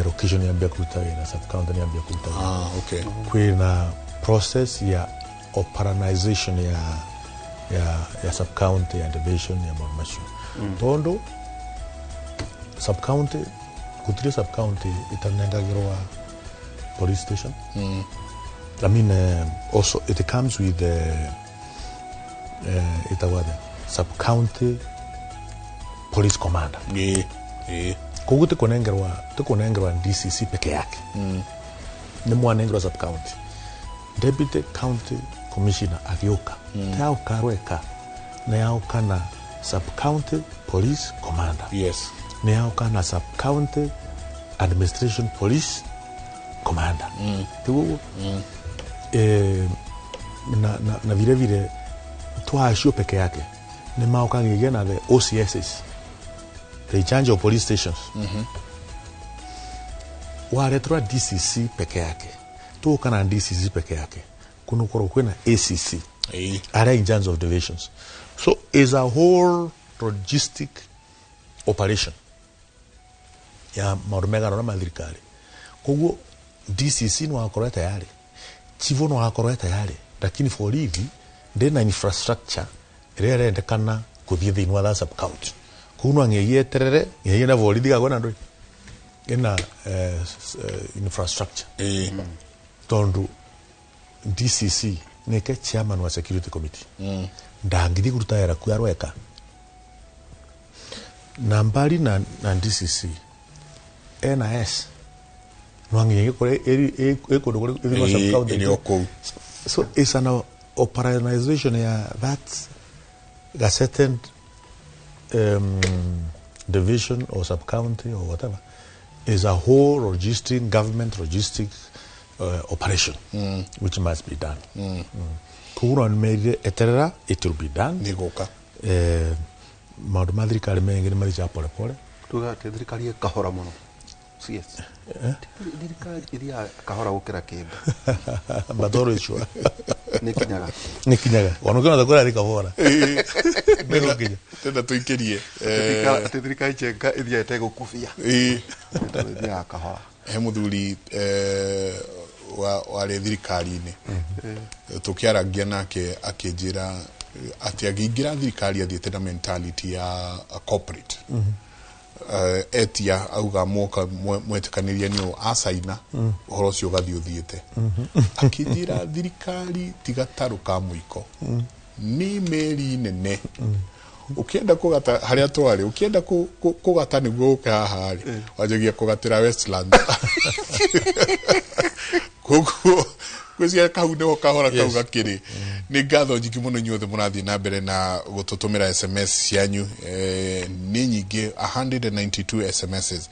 Location nĩ yambĩrĩria kũruta wĩra, sub county nĩ yambĩrĩria kũruta wĩra. Okay. Kwĩna process ya operationalization ya sub county ya division ya maũndũ macio. Tondũ sub county Gutiri sub county itanengagirwa police station. I mean, also it comes with the sub county police commander. Koguo tikunengerwa DCC peke yake. Ni mwanengerwa sub county. Deputy county commissioner agioka. Tauka rweka na yauka na sub county police commander. Yes. Na yauka na sub county administration police commander. Tiguo. Na vile vile twacio peke yake ni mauka ngigia na the OCSs, the charge of police stations. Waretrwa DCC peke yake, tuka na DCC peke yake kuno kwina ACC are in charge of divisions. So is a whole logistic operation ya maundu megana na mathirikari. Koguo DCC no akorwo tayari, chivo no akorwo tayari, lakini borithi ndina infrastructure ĩrĩa ĩrendekana kũthiĩ thĩinĩ wa that sub county. Koguo no ng'egie eterere ng'egie na borithi gagwo na ndũĩ ĩna infrastructure. Tondu DCC nĩke chairman wa security committee, ndangĩthiĩ kũruta wĩra ku arweka na mbari na DCC NIS no ng'egie kũrĩ ĩ kũndũ kũrĩ thĩinĩ wa sub county. Ĩrĩ o kũu. So it's an operationalization ya that a certain division or sub-county or whatever is a whole logistic, government logistic operation which must be done. Koguo nĩ eterera, it will be done. Nĩgũka. Maũndũ ma thirikari mengĩ nĩ mathiaga pole pole. Tuga atĩ thirikari ĩ kahora mũno. Yes. Thirikari ĩthiaga kahora gũkĩra kĩndũ. But always sure. Nĩ kinyaga. Nĩ kinyaga. Ona ũkĩona ta kũrathiĩ kahora. Nĩgũkinya. Tenda tũikĩrie. Atĩ thirikari njenga ĩthiaga ĩtegũkubia. Ĩthiaga kahora. He mũthuri warĩ thirikari-inĩ tũkĩarangia nake akĩnjĩra atĩ angĩingĩra thirikari athiĩte na mentality ya a corporate. Etia auga mwoka mwetĩkanĩria nĩ ũũ acaina ũhoro ũcio ũgathiĩ ũthiĩte. Akĩnjĩra thirikari ti gatarũ ka mũiko, nĩ meri nene. Ũkĩenda kũgata harĩa twarĩ, ũkĩenda kũgata nĩguo ũke haha rĩ, wanjagia kũgatĩra Westlands. Koguo gwĩciria kau nĩho kahora kau gakĩrĩ. Nĩ ngatho nyingĩ mũno inyuothe mũrathiĩ na mbere na gũtũtũmĩra SMS cianyu. Nĩ nyingĩ, 192 SMSs.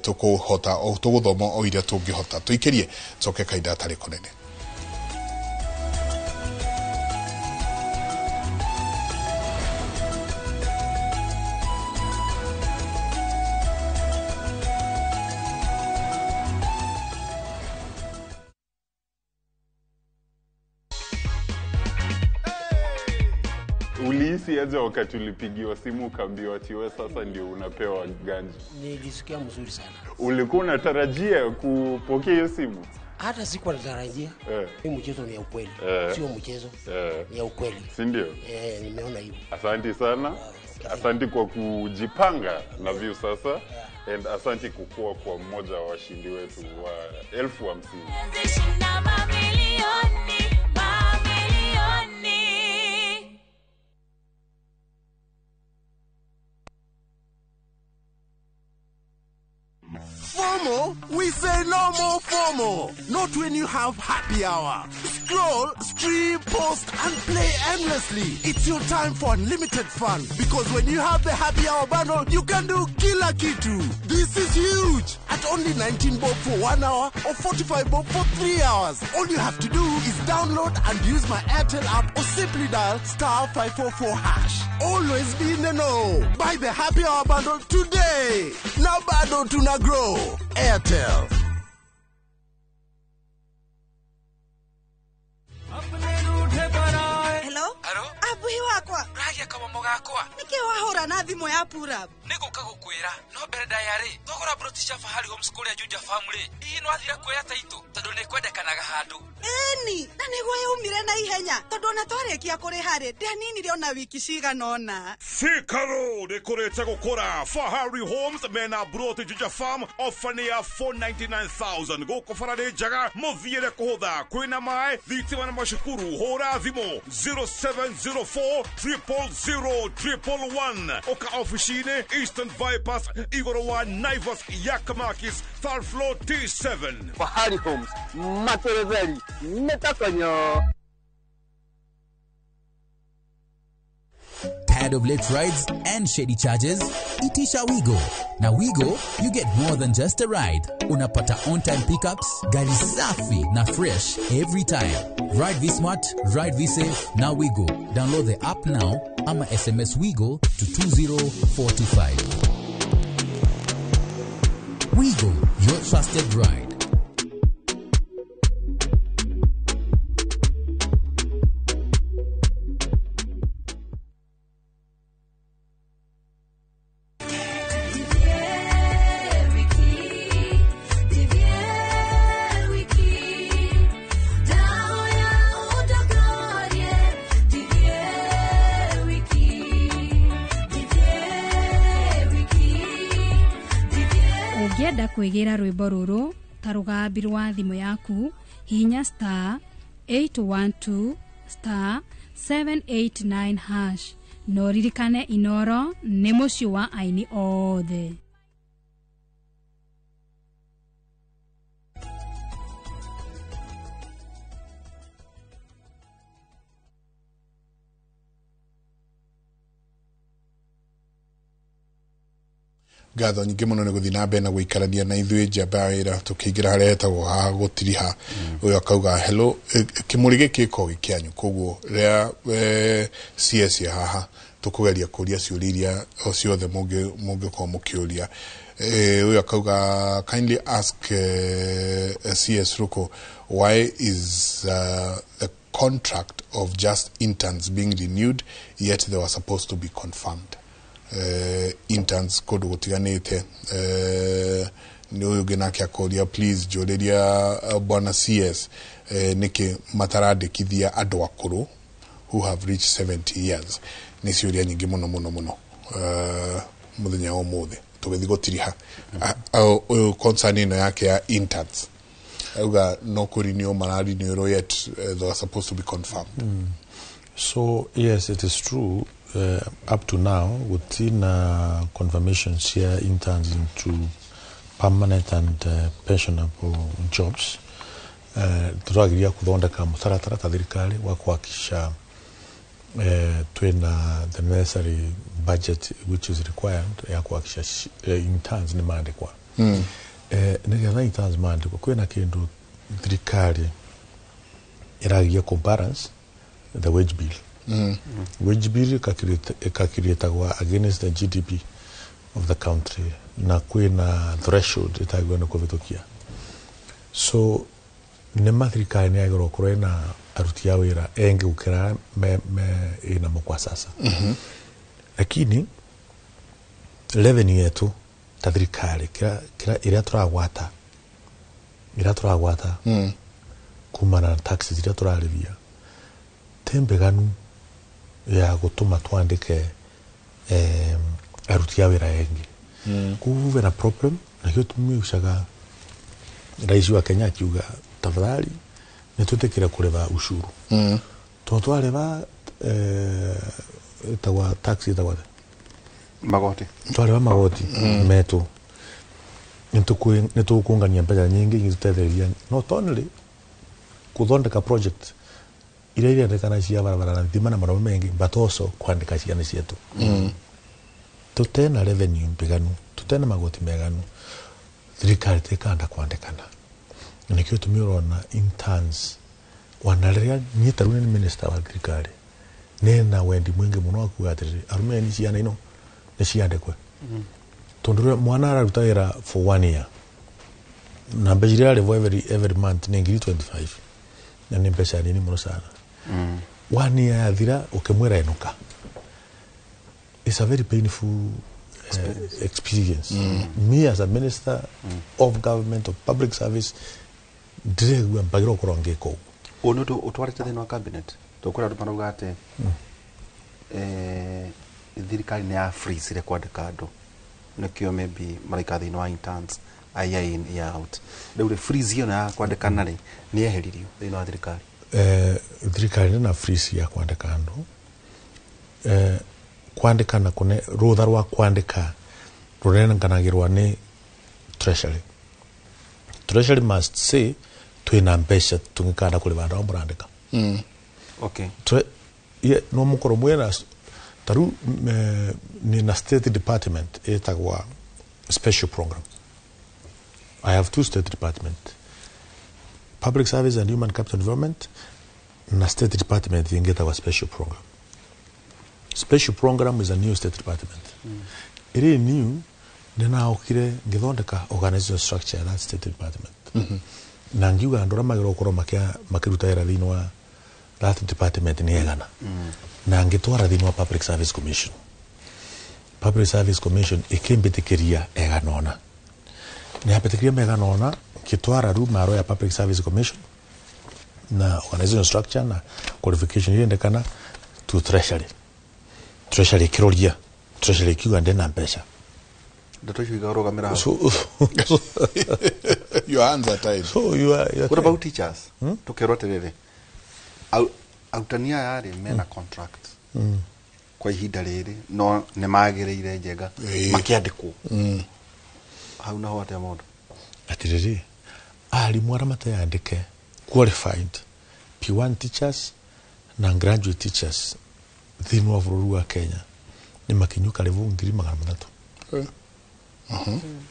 Tũkũhota tũgũthoma o iria tũngĩhota. Tũikĩrie coke kahinda gatarĩ kũnene. Ulihisi aje wakati ulipigiwa simu ukaambiwa ati wewe sasa ndio unapewa ganji? Nilisikia mzuri sana. Ulikuwa unatarajia kupokea hiyo simu? Hata sikuwa natarajia. Hii mchezo ni ya ukweli. Sio mchezo. Ni ya ukweli. Si ndio? Nimeona hivyo. Asante sana. Asante kwa kujipanga na Viusasa. And asante kukua kwa mmoja wa washindi wetu wa 50,000. FOMO? We say no more FOMO. Not when you have happy hour. Scroll, stream, post, and play endlessly. It's your time for unlimited fun. Because when you have the happy hour bundle, you can do kila kitu. This is huge. At only 19 bob for 1 hour or 45 bob for 3 hours. All you have to do is download and use my Airtel app or simply dial *544#. Always be in the know. Buy the happy hour bundle today. Now bado tuna grow. Airtel. Hello? Hello? Abu wakwa. Ndĩragia kamomo gakwa. Nĩkĩ wahũra na thimũ ya Purab? Nĩgũka gũkwĩra no mbere ndaya rĩ thogora broti cia Fahari Homes kũrĩa Juja Farm rĩ hihi nĩwathira kuoya taitũ tondũ nĩkwendekanaga handũ. Ĩni na nĩguo yaumire na ihenya tondũ ona twarĩkia kũrĩha rĩ ndianinire ona wiki cigana ũna. Thika Road ĩkũrĩte gũkũra. Fahari Homes mena broti Juja Farm ofa nĩ ya 499,000 gũkũ bara nĩ njega mũthiĩre kũhũtha kwĩna maĩ thitima na macukuru. Hũra thimũ 0704 000 111 oka ofici-inĩ Eastern Bypass igũrũ wa Naivas Yakamakis third floor T7. Fahari Homes materetheri nĩtakonyo. Tired of late rides and shady charges? Itisha Wigo. Now Wigo, you get more than just a ride. Unapata on-time pickups, gari safi na fresh every time. Ride V-Smart, ride V-Safe, now Wigo. Download the app now ama SMS Wigo to 20425. Wigo, your trusted ride. Ũngĩenda kwĩgĩra rwĩmbo rũrũ ta rũgambi rwa thimũ yaku hihinya star 812 star 789 hash no ririkane Inoro nĩ mũciĩ wa aini othe. Ngatho nyingĩ mũno nĩ gũthiĩ na mbere na gũikarania na ithuĩ njamba ya wĩra tũkĩingĩra harĩa hetagwo ha gũtiriha. Ũyũ akauga hello, kĩmũrĩ gĩkĩ gĩkoragwo gĩ kĩanyu koguo rĩrĩa CS haha tũkũgeria kũria ciũria iria o ciothe mũngĩkorwo mũkĩũria. Ũyũ akauga kindly ask CS Ruko why is the contract of just interns being renewed yet they were supposed to be confirmed. Interns kũndũ gũtiganĩte. Nĩ ũyũ ũngĩ nake akũria please njũrĩria bwana CS nĩkĩ matarandĩkithia andũ akũrũ who have reached 70 years. Nĩ ciũria nyingĩ mũno mũno mũno mũthenya wa ũmũthĩ tũgĩthiĩ gũtiriha. Ũyũ concern ĩno yake ya interns auga no kũrinio mararinĩrwo yet they were supposed to be confirmed. So yes, it is true. Up to now, within confirmations here, interns into permanent and pensionable jobs, tũrageria kũthondeka mũtaratara ta thirikari wa kuhakikisha twina the necessary budget which is required ya kuhakikisha interns nĩ maandĩkwa. Nĩgetha interns maandĩkwa kwĩna kĩndũ thirikari ĩrageria kũ balance the wage bill. Wage bill ĩkakiretagwa against the GDP of the country na kwĩna threshold ĩtagĩrĩirwo nĩ kũhĩtũkia. So nĩ thirikari nĩ yagĩrĩirwo gũkorwo ĩna aruti a wĩra engĩ gũkĩra me ĩnamo kwa sasa. Lakini revenue yetu ta thirikari kĩrĩa ĩrĩa tũragwata kumana na taxes iria tũrarĩhia ti mbeganu ya gũtũma twandĩke aruti a wĩra engĩ. Koguo bena problem na kĩo tũmiucaga rais wa Kenya akiuga tafadhali nĩ twĩtĩkĩre kũrĩha ushuru. Tondũ twarĩha ĩtagwa tax ĩtagwa atĩa? Magoti. Twarĩha magoti metũ nĩ tũkũngania mbeca nyingĩ ingĩtũteithĩrĩria not only kũthondeka project iria irendekana cia barabara na thitima na maũndũ mengĩ but also kwandĩka ciana cietũ. Tũtena revenue mbiganu, tũtena magoti meganu, thirikari tĩkanda kwandĩkana. Na nĩkĩo tũmi ũrona interns wana rĩrĩa niĩ ta rĩu nĩ minister wa thirikari nĩna wendi mwingĩ mũno wa kuga atĩrĩrĩ arũme ni ciana ino nĩ ciandĩkwe. Tondũ rĩrĩa mwana araruta wĩra for 1 year na mbeca iria ararĩhwo every month nĩ 25,000 na nĩ mbeca nini mũno sana. 1 year yathira ũkĩmwĩra enũka It's a very painful experience. Me as a minister of government, of public service, ndiregua mbagirwo gukorwo ngika uguo. Ũũ nĩ ũndũ ũtwarĩte thĩinĩ wa cabinet tũkwĩra andũ marauga atĩ thirikari nĩ ya freeze kwandĩka andũ, nĩkĩo maybe maraikara thĩinĩ wa interns a year in, year out. Rĩu rĩ, freeze ĩyo ya kwandĩkana rĩ, nĩ yeheririo thĩinĩ wa thirikari? Thirikari ndĩ na freeze ya kwandĩka andũ. Kwandĩkana kune rũtha rwa kwandĩka rũnenganagĩrwa nĩ treasury. Treasury must say twĩna mbeca tũngĩkanda kũrĩha andũ arĩa mũrandĩka. Okay. No mũkorwo mwĩna taru nĩ na state department ĩtagwa special program. I have two state department, public service and human capital development, na state department ĩngĩ ĩtagwa special program. Special program is a new state department. Ĩrĩ new, nĩ naokire ngĩthondeka organizational structure ya that state department na ngiuga andũ arĩa magĩrĩirwo gũkorwo makĩruta wĩra thĩinĩ wa that department nĩ egana, na ngĩtwara thĩinĩ wa Public Service Commission. Public Service Commission ĩkĩmbĩtĩkĩria eganona, nĩ yambĩtĩkĩria meganona, ngĩtwara rĩu maro ya Public Service Commission na organizational structure na qualification irendekana to treasury. Treasury ĩkĩroria, treasury ĩkiuga ndĩna mbeca. Ndeto icio ikarũgamĩra hau. So your hands are tied. So you are What about teachers? Tukerwo atĩrĩrĩ, arutani aya rĩ, mena contract kwa ihinda rĩrĩ, no nĩ magĩrĩire njega makĩandĩkwo hau naho atĩa mũndũ? Atiriri, arimũ arĩa mateyandĩke, qualified P1 teachers na graduate teachers thĩinĩ wa bũrũri wa Kenya nĩ makinyu karibu 300,000.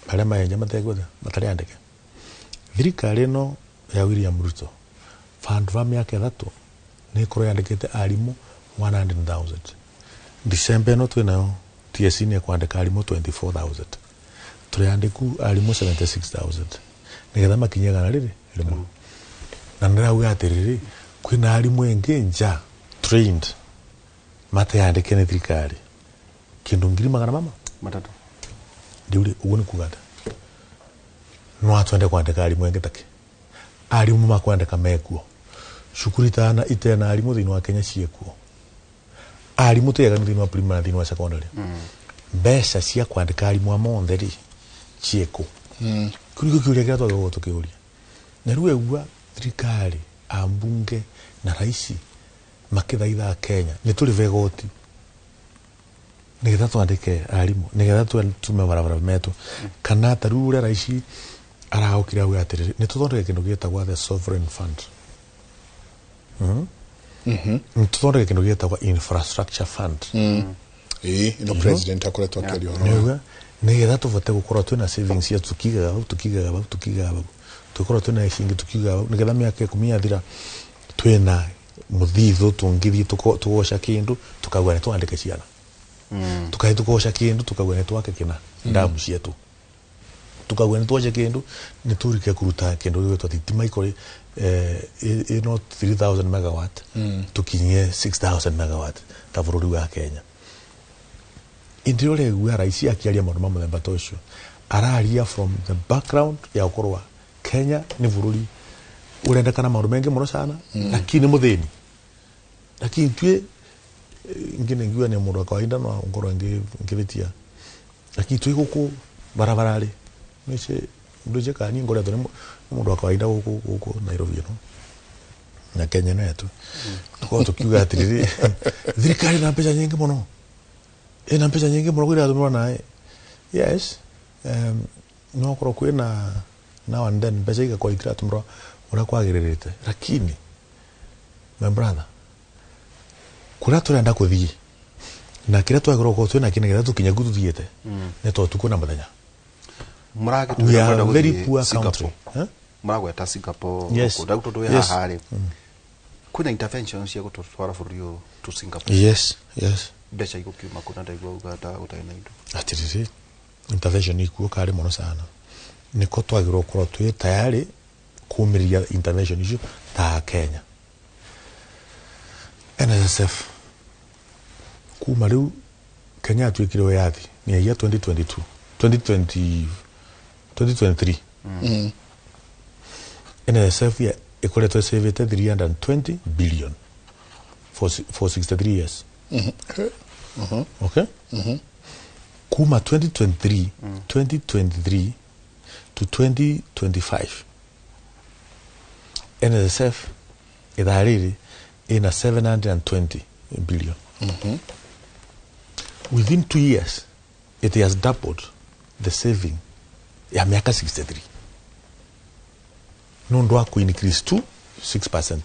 Arĩa maenja mategwetha matarĩ andĩke. Thirikari ĩno ya William Ruto vandu va mĩaka 3 nĩ ĩkorwo yandĩkĩte arimũ 100,000. December ĩno twĩnayo TSC nĩ ĩkwandĩka arimũ 24,000, tũrĩ andĩku arimũ 76,000 nĩgetha makinye 101. Na nĩrauga atĩrĩrĩ, kwĩna arimũ ĩngĩ nja trained mateyandĩke nĩ thirikari kĩndũ ngiri magana mama 300. Rĩu rĩ, ũguo nĩ kuga atĩa? No atwende kwandĩka arimũ ĩngĩ take arimũ makwandĩka mekuo cukuru itana itena arimũ thĩinĩ wa Kenya ciĩkuo, arimũ tĩeganu thĩinĩ wa primary, thĩinĩ wa secondary. Mbeca cia kwandĩka arimũ a monthe rĩ, ciĩkũ? Kĩu nĩkĩo kĩũria kĩrĩa twagĩrĩirwo tũkĩũria. Na rĩu egua thirikari, ambunge na raisi makĩthaitha Kenya nĩ tũrĩbe goti nĩgetha twandĩke arimũ, nĩgetha tume barabara metũ, kana ta rĩu ũrĩa raici araokire auga atĩrĩrĩ, nĩ tũthondeke kĩndũ gĩtagwa the sovereign fund. Nĩ tũthondeke kĩndũ gĩtagwa infrastructure fund. Ĩĩ, ĩno president akoretwo akĩaria ũhoro. Nĩguo nĩgetha tũbote gũkorwo twĩna savings cia tukigaga hau, tukigaga hau, tukigaga hau, tũkorwo twĩna ciringi tukigaga hau, nĩgetha mĩaka 10 yathira twĩna mũthithũ tũngĩthiĩ tũgoca kĩndũ tukauga nĩ twandĩke ciana, tukathi tugoca kĩndũ tukauga nĩ twake kĩna ndamu cietu, tukauga nĩ twace kĩndũ nĩ tũrike kũruta kĩndũ gĩgwĩtwo thitima ikore ĩno 3000 megawatt tukinyie 6000 megawatt ta bũrũri wa Kenya. Ĩndĩ ũregua raici akĩaria maũndũ ma mũthemba ta ũcio, araria from the background ya gũkorwa Kenya nĩ bũrũri ũrendekana maũndũ maingĩ mũno sana, lakini mũthĩni, lakini tue ingĩ ngiuga nĩ mũndũ wa kawaida no ngorwo ngĩhĩtia, lakini twĩ gũkũ barabara rĩ, nĩce ndũce kana niĩ ngoretwo nĩ mũndũ wa kawaida gũkũ Nairobi ĩno na Kenya ĩno yetu, tukorwo tũkiuga atĩrĩrĩ, thirikari na mbeca nyingĩ mũno, ĩna mbeca nyingĩ mũno kũrĩa naĩ. Yes, no korwo kwĩna now and then mbeca igakorwo itiratũmĩrwo ũrĩa kwagĩrĩrĩte, lakini my brother, kũrĩa tũrenda kũthiĩ na kĩrĩa twagĩrĩirwo gũkorwo twĩna kĩ nĩgetha tũkinye kũu tũthiĩte nĩ to ũtukũ na mũthenya. We are very poor country. Mũragweta Singapore. Yes. Gũkũ rĩu tondũ wĩ haha rĩ, kwĩna intervention cia gũtũtwara bũrũri ũyũ to Singapore? Yes. Mbeca igũkiuma kũ na ndaigua uga ta gũtarĩ na indo? Atiriri, intervention ikuo karĩ mũno sana, nĩko twagĩrĩirwo gũkorwo twĩ tayari kumĩria intervention icio ta Kenya. NSSF kuma rĩu Kenya atuikire wiyathi ni ya 2022 2020 2023. NSSF ya ikoretwo savete 320 billion for 63 years. Okay? Kuma 2023 2023 to 2025 NSSF ithariri ina 720 billion. Within 2 years it has doubled the saving ya miaka 63. Nundu wa ku increase to 6%.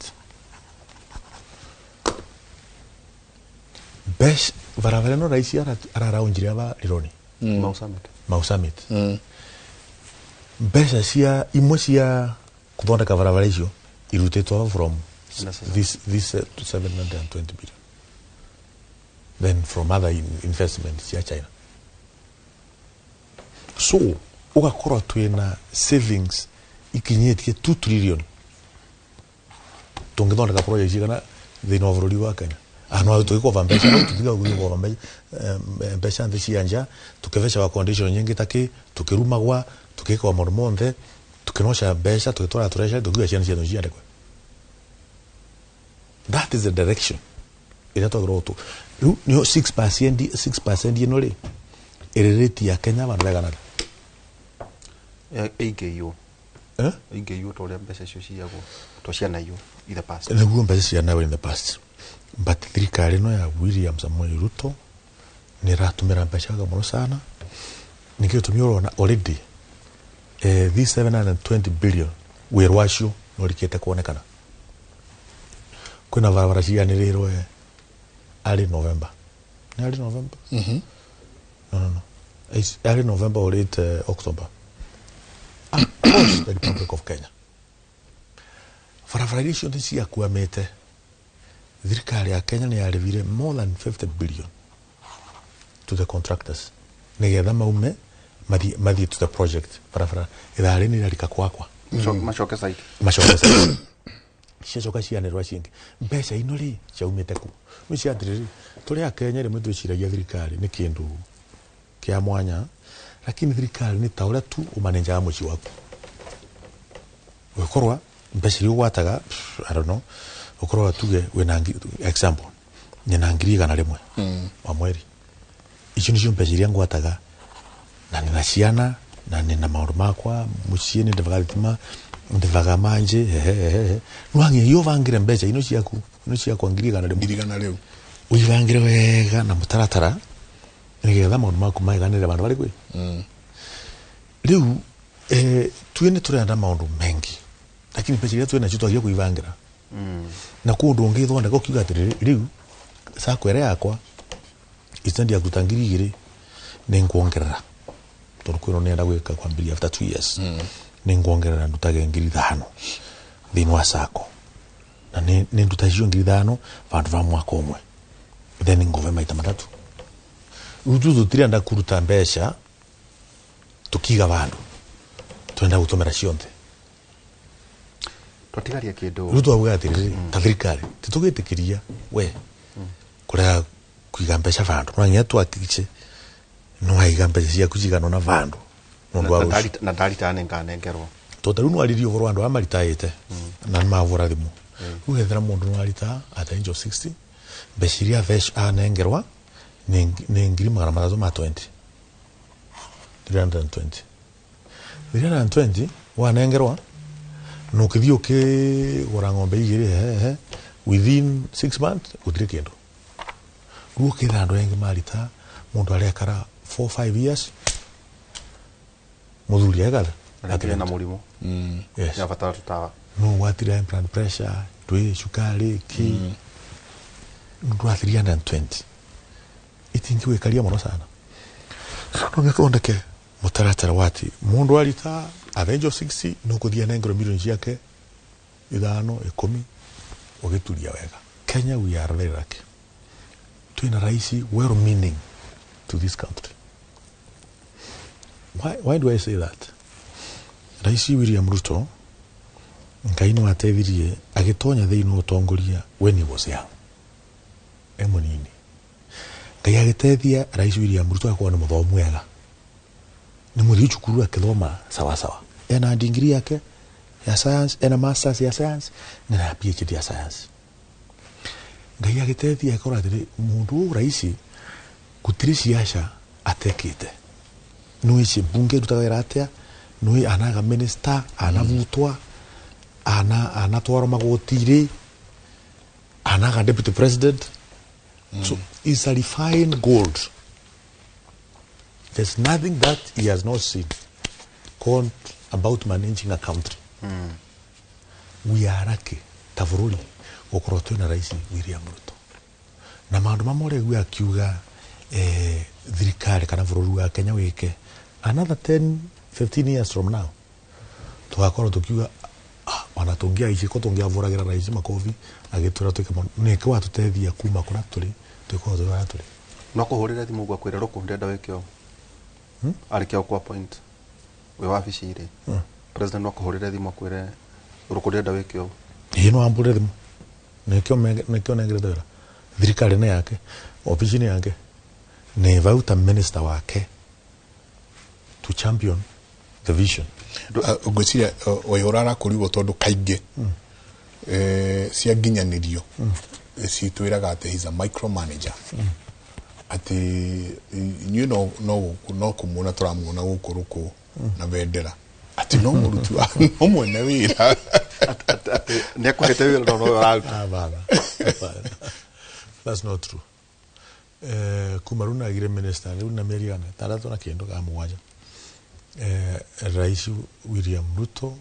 Besh varavara no raisi araraunjiria va rironi. Mau Summit. Mau Summit. Mbeca cia imwe cia kuthondeka barabara icio irutĩtwo from this 720 billion, then from other investment cia China. So ugakorwo twina savings ikinyĩtie 2 trillion tũngĩthondeka project cigana thĩinĩ wa bũrũri wa Kenya. Ano tũgĩkova mbeca tũtiga gũgĩkova mbeca nthĩ cia nja tũkĩbeca wa condition nyingĩ takĩ tũkĩrumagwa tũkĩkwa maũndũ monthe tũkĩnoca mbeca tũgĩtwara tũreca tũkiuga ciana ciatũ ciandĩkwe. That is the direction ĩrĩa twagĩrĩirwo tũ rĩu nĩyo 6% ĩno rĩ ĩrĩrĩti ya Kenya vandu veganana ĩingĩiywo ĩingĩiywo ta ũrĩa mbeca icio ciyagwo to cianaiywo in the past. Nĩguo mbeca cianaiywo in the past, but thirikari ĩno ya William Samoei Ruto nĩ ĩratũmĩra mbeca mũno sana. Nĩkĩo gĩtũmi ũrona already this 720 billion wĩra wacio nĩ ũrikĩte kuonekana. Kwĩna barabara cianĩrĩirwo early November. Nĩ early November? No. It's early November or late October. Across the Republic of Kenya. Barabara iria ciothe ciakwamĩte thirikari ya Kenya nĩ yarĩhire more than 50 billion to the contractors nĩgetha maume mathiĩ to the project. Barabara ithaa rĩ nĩ kwakwa macoke site macoke site ciacoka cianĩrwa ciingĩ mbeca ino rĩ ciaumĩte kũ nĩ cia atĩrĩrĩ tũrĩ a Kenya rĩmwe twĩciragia thirikari nĩ kĩndũ kĩa mwanya, lakini thirikari nĩ ta ũrĩa tu ũmanenjaga mũciĩ waku. Ũgĩkorwa mbeca iria ũgwataga, I don't know, ũkorwa tuge wĩna example nyina 100,000 wa mweri, icio nĩcio mbeca iria ngwataga na nina ciana na nina maũndũ makwa mũciĩ, nĩ ndĩvaga thitima ndĩvaga manje hehehe nwangia iyo vangire mbeca ino ciaku ino ciakwa 100,000 uivangire wega na mũtaratara nĩgetha maũndũ maku maiganĩre vandu varĩ kwĩ rĩu tuĩ nĩ tũrenda maũndũ mengi lakini mbeca iria twĩ nacio twagia kuivangira na kũndũ ũngĩthondeka ũkiuga atĩrĩrĩ rĩu sacco ĩrĩa yakwa instead ya kũruta 2,000 nĩ nguongerera tondũ kwĩrwo nĩenda gwĩka kwambĩrĩria after 2 years nĩ nguongerera ndutage 5,000 thĩinĩ wa sacco na nĩ nduta icio 5,000 vandu va mwaka ũmwe then ngove maita matatu. Rĩu tũtirenda kũruta mbeca tukiga vandu twenda gũtũmĩra cionthe twatigaria kĩndũ. Rĩu twauga atĩrĩrĩ ta thirikari titũgĩtĩkĩria we kũrega kũiga mbeca vandu no nginya twahakikishe no waiga mbeca ciaku cigana ũna vandu nũndũ wa rũciũ na ndarita nĩnganengerwo tondũ rĩu nĩwaririe ũhoro wa andũ arĩa maritaĩte na nĩmavũra thimũ. Rĩu ethera mũndũ nĩwarita at the age of 60 mbeca iria anengerwa nĩ 320,000 320 320 wanengerwa na ũkĩthiĩ ũkĩgũra ng'ombe igĩrĩ hehe within 6 months gũtirĩ kĩndũ. Rĩu ũkĩtha andũ aingĩ marita mũndũ arekara 4 5 years mũthuri ekatha akĩrĩ na mũrimũ yes nĩabatara tũtawa no gwatire blood pressure ndwĩ cukari kĩ nũndũ wa 320 itingĩwĩkaria mũno sana. No ngĩthondeke mũtaratara wa atĩ mũndũ arita at the age of 60 no kũthiĩ anengerwo milioni ciake 5 10 ũgĩturia wega. Kenya we are very lucky. Twĩna raisi well meaning to this country. Why do I say that? Raisi William Ruto Ngai nĩ ateithirie agĩtonya thĩinĩ wa ũtongoria when he was young e mũnini. Ngai agĩteithia Rais William Ruto akorwo nĩ mũthomu wega, nĩ mũthiĩ cukuru akĩthoma sawasawa, ena degree yake ya science, ena masters ya science na na PhD ya science. Ngai agĩteithia akorwo atĩrĩ mũndũ ũyũ raisi gũtirĩ ciaca atekĩte, nĩ ici bunge rutaga wĩra atĩa, nĩ anaga minister, anavutwa, anatwarwo magoti-rĩ, anaga deputy president. So it's a refined gold. There's nothing that he has not seen called about managing a country. We are lucky ta bũrũri gũkorwo twĩna Rais William Ruto na maũndũ mamwe ũrĩa akiuga thirikari kana bũrũri wa Kenya wĩke another 10 15 years from now tugakorwo tukiuga ona tũngĩaici ko tũngĩavũragĩra rais makobi agĩtwĩra twĩke maũndũ nĩkĩ watũteithia kuma kũrĩa tũrĩ twĩkorwo tũrĩ harĩa tũrĩ. No kũhũrĩre thimũ gwakwĩra rũkũ ndĩrenda wĩke ũũ arĩkia gũkũ appoint wĩ wabici rĩ, president no akũhũrĩre thimũ akwĩre rũkũ ndĩrenda wĩke ũũ? Ĩĩ no ambũrĩre thimũ, nĩkĩo nengerete wĩra thirikari nĩ yake, obici nĩ yake, nĩ vauta minister wake to champion the vision. Ngwĩciria Waihũra arakũrigwo tondũ kaingĩ cia nginyanĩrio citwĩraga atĩ he's a micromanager, atĩ inyuĩ no kũmuona tũramuona gũkũ rũkũ na bendera, atĩ no mũruti wa no mwene wĩra nĩ akũhete wĩra no nowe ũraruta. That's not true. Kuma rĩu nagire minister rĩu na mĩeri igana ĩtandatũ na kĩndũ kana mũgwanja, Rais William Ruto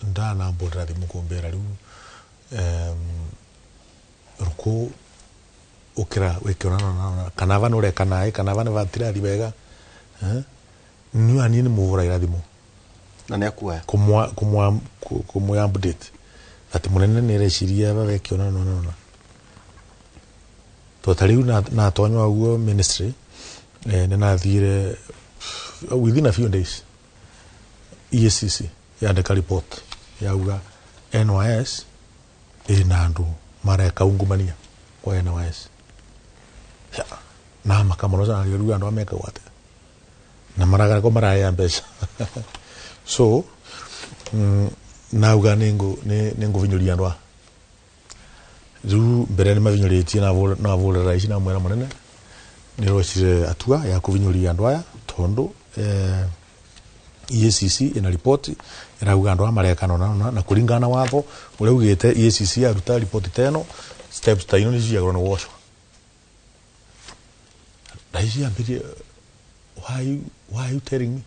ndanambũrĩra thimũ kũmbĩra rĩu rũkũ ũkĩra wĩke ũna kana ava nĩũreka naĩ kana ava nĩvatirathi wega, niĩ niĩ nĩmũhũragĩra thimũ na nĩakuoya kũmũya update atĩ mũnene nĩareciria vaveke ũna na to ta rĩu natonywa ũguo ministry, nĩnathire within a few days EACC yandĩka report yauga NYS ĩna andũ mareka ungumania kwa NYS na maka mũno sana rĩu andũ amekagwo atĩa na maragara ko maraya mbeca. So nauga nĩngũvinyũria andũ aya rĩu mbere nĩmavinyũrĩtie navũrĩra raici na mwena mũnene nĩrocire atua ya kũvinyũria andũ aya tondũ EACC ina ripoti ĩrauga andũ aya mareka na kũringana na watho ũrĩa ugĩte EACC yaruta ripoti ta ĩno steps ta ino nĩciagĩrĩirwo nĩ gwocwo. Raici ambĩrie, why are you telling me?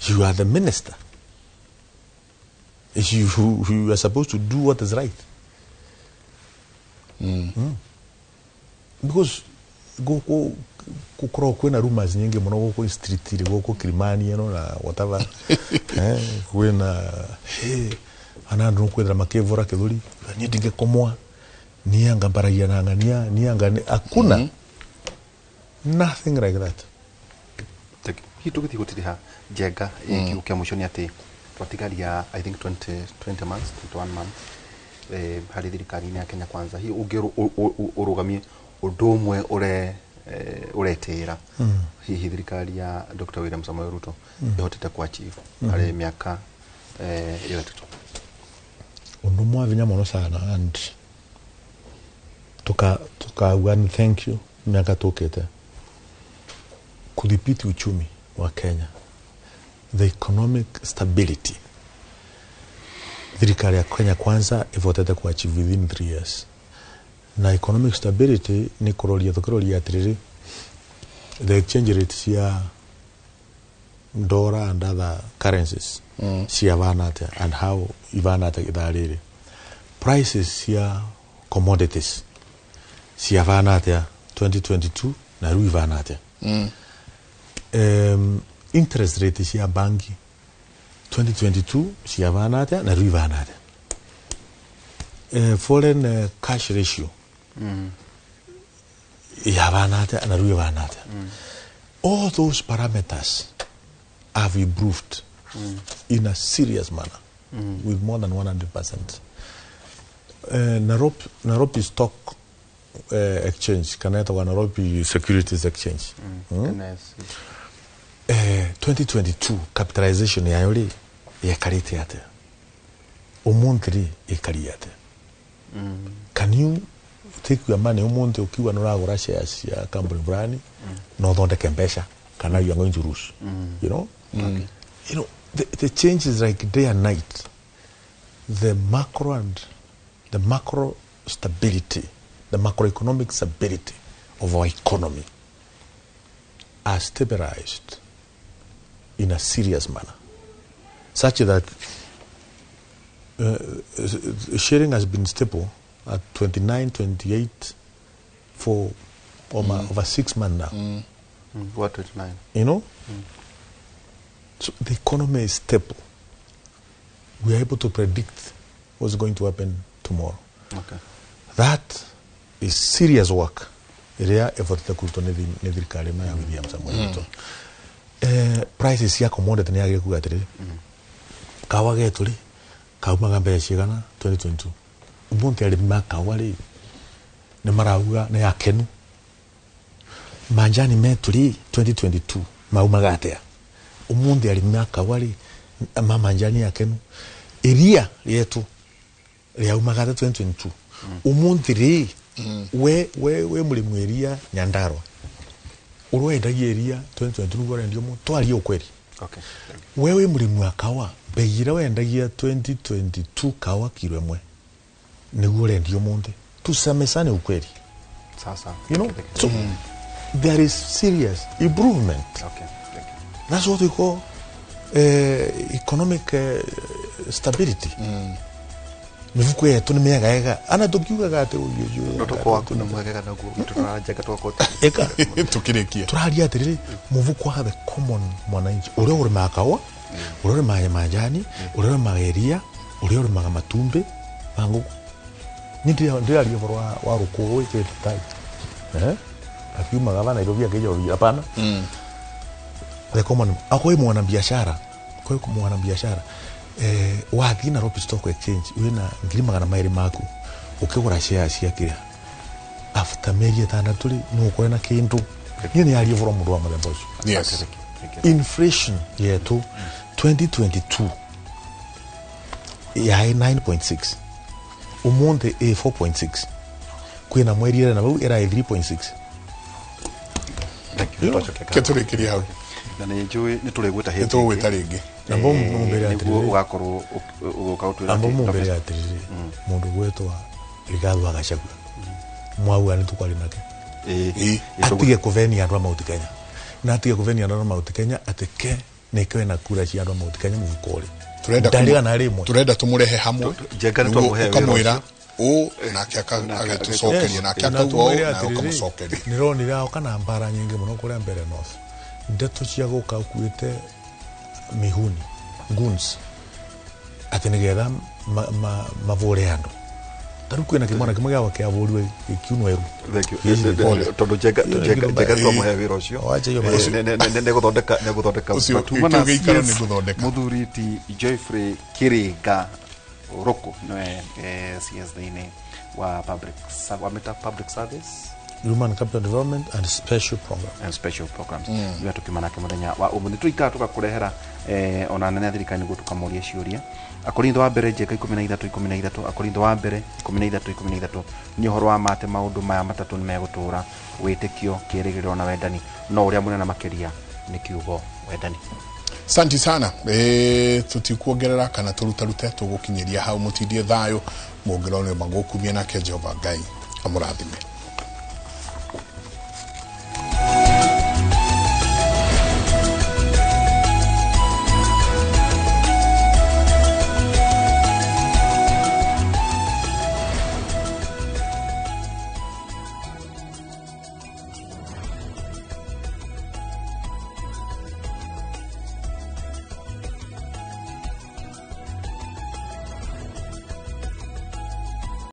You are the minister. You are supposed to do what is right. Because gukorwo kwina rumors nyingi muno guku street guku Kilimani ino na whatever, kwina ana andu kwithira makivura kithuri ni ndingikomwa ni anga mbaragia na ngania ni anga akuna nothing like that. Hihi tũgĩthiĩ gũtiriha njenga kiugo kĩa mũico nĩ atĩ twatigaria I think 20 months 21 months harĩ thirikari-inĩ ya Kenya Kwanza, hihi ũngĩ ũrũgamie ũndũ ũmwe ũretĩĩra hihi thirikari ya Dr. William Samoei Ruto ĩhotete ku achieve harĩ mĩaka ĩyo ĩtatũ? Ũndũ ũmwe wa vinya mũno sana and tukauga ni thank you miaka tũkĩte kudhibiti uchumi wa Kenya, the economic stability thirikari ya Kenya Kwanza ivotete ku achieve within 3 years. Na economic stability ni kuroria tukiroria atiriri the exchange rate cia dollar and other currencies cia vana atia and how ivana atia ithaa riri, prices cia commodities cia vana atia 2022 na riu ivana atia, interest rate cia banki 2022 cia vana atia na riu ivana atia, foreign cash ratio ya vana atia na riu ivana atia. All those parameters have improved in a serious manner with more than 100%. Nairobi Stock Exchange kana etagwa Nairobi Securities Exchange. NSE. 2022 capitalization yayo ri yekarite atia, umunthi ri ikari atia? Can you take your money umunthi ukiuga nuragura shares cia company fulani no thondeke mbeca kana you are going to lose? You know? Okay. You know, the change is like day and night. The macro and the macro stability, the macroeconomic stability of our economy are stabilized in a serious manner, such that sharing has been stable at 29, 28 for over 6 months now. What 29? You know? So the economy is stable. We are able to predict what's going to happen tomorrow. Okay. That is serious work. Ĩrĩa ĩbotete kũrutwo nĩ thirikari ĩno ya William Samoei Ruto. Prices cia commodity nĩ yagĩrĩire kuga atĩrĩrĩ, kawa getũ rĩ kaumaga mbeca cigana 2022, ũmũthĩ arĩmi ma kawa rĩ nĩ marauga nĩ akenu. Manjani metu rĩ 2022 maumaga atĩa, ũmũthĩ arĩmi ma kawa rĩ ma manjani akenu. Iria rĩetu rĩaumaga atĩa 2022, ũmũthĩ rĩ we mũrĩmi iria Nyandarua ũrĩa wendagia iria 2022 nĩguo ũrendio mũno, twarie ukweli. Okay. Wewe mũrĩmi wa kawa, bei ĩrĩa wendagia 2022 kawa kiro ĩmwe nĩguo ũrendio mũthĩ, tusemesane ukweli. Sasa. You know, so there is serious improvement. Okay. Thank you. That's what we call economic stability. Mifuko yetu nĩ mĩega ega ana tũkiugaga atĩ No tũkorwo waku nĩ mwega naguo witũ tũrarenjenga tũgakorwo eka tukirikia tũraria atĩrĩrĩ, mũbuko wa the common mwananchi ũrĩa ũrĩmaga kawa, ũrĩa ũrĩmaga majani, ũrĩa ũrĩmaga iria, ũrĩa ũrĩmaga matumbĩ ma ngũkũ. Niĩ ndĩraria ũhoro wa rũkũ wĩkĩrĩte tai akiumaga va Nairobi akĩja hapana. The common akwĩ mwana biashara, kwĩ mwana biashara wathiĩ Nairobi Stock Exchange wĩna 200,000 maku ũkĩgũra shares cia kĩrĩa, after mĩeri 6 rĩ no ũkore na kĩndũ. Niĩ nĩ aria ũhoro mũndũ wa mũthemba ũcio. Yes. Inflation yetu 2022 yaĩ 9.6, ũmũthĩ ĩ 4.6, kwĩna mweri ĩrĩa na bau ĩraĩ 3.6. Thank you. Ketũrĩkĩrie hau na nĩ njũĩ nĩ tũrĩgwĩta hĩndĩ nĩ tũgwĩta rĩngĩ. Nabo mumbere nĩguo atĩrĩrĩ, ũgakorwo ũgũka ũtwĩra amba atĩ mumbere atĩrĩrĩ, mũndũ gwetwa Rigathi wa Gachagua mwauga nĩ tũkwaria nake atige kũvenia andũ a Mount Kenya, na atige kũvenia andũ a Mount Kenya atĩ ke nĩkĩwe na kura cia andũ a Mount Kenya mũbuko rĩ ndarĩga na rĩmwe turenda tũmũrehe hamwe Njenga nĩ nĩguo twamũhe wĩra ũkamwĩra ũcio. ũ nake agĩtũcokeria nake akauga ũ nawe ũkamũcokeria. Nĩronire oka na mbara nyingĩ mũno kũrĩa mbere north, ndeto cia gũka ũkuĩte mihuni guns atĩ nĩgetha mavũre andũ. Ta rĩu kwĩna kĩmwana kĩmwe gĩakwa kĩavũrirwe gĩkiunwo iru. Thank you. Tondũ Njenga twamũhe wĩra ũcio. Wacha hiyo maneno. Nĩgũthondeka Ũcio Matuma na kĩu gĩikaro CS nĩ gũthondeka. Mũthuri ti Geoffrey Kĩrĩnga Rũkũ nĩwe CS thĩinĩ wa wamĩta public service, Human Capital Development and Special Programs. And special programs. Nĩwe tũkiuma nake mũthenya wa ũmũthĩ tũikara tũgakũrehera ona anene a thirikari nĩguo tũkamoria ciũria. Akorintho wa mbere Njenga 13:13, Akorintho wa mbere 13:13, nĩ ũhoro wa ma atĩ maũndũ maya matatũ nĩ megũtũũra, wĩtĩkio, kĩĩrĩgĩrĩro na wendani, no ũrĩa mũnene makĩria nĩ kiugo wendani. Santi sana. Tutikuongerera kana tũrutarute, tũgũkinyĩria hau. Mũtindie thayũ, mũngĩrwo nĩ magũkumia nake Jehova Ngai amũrathime.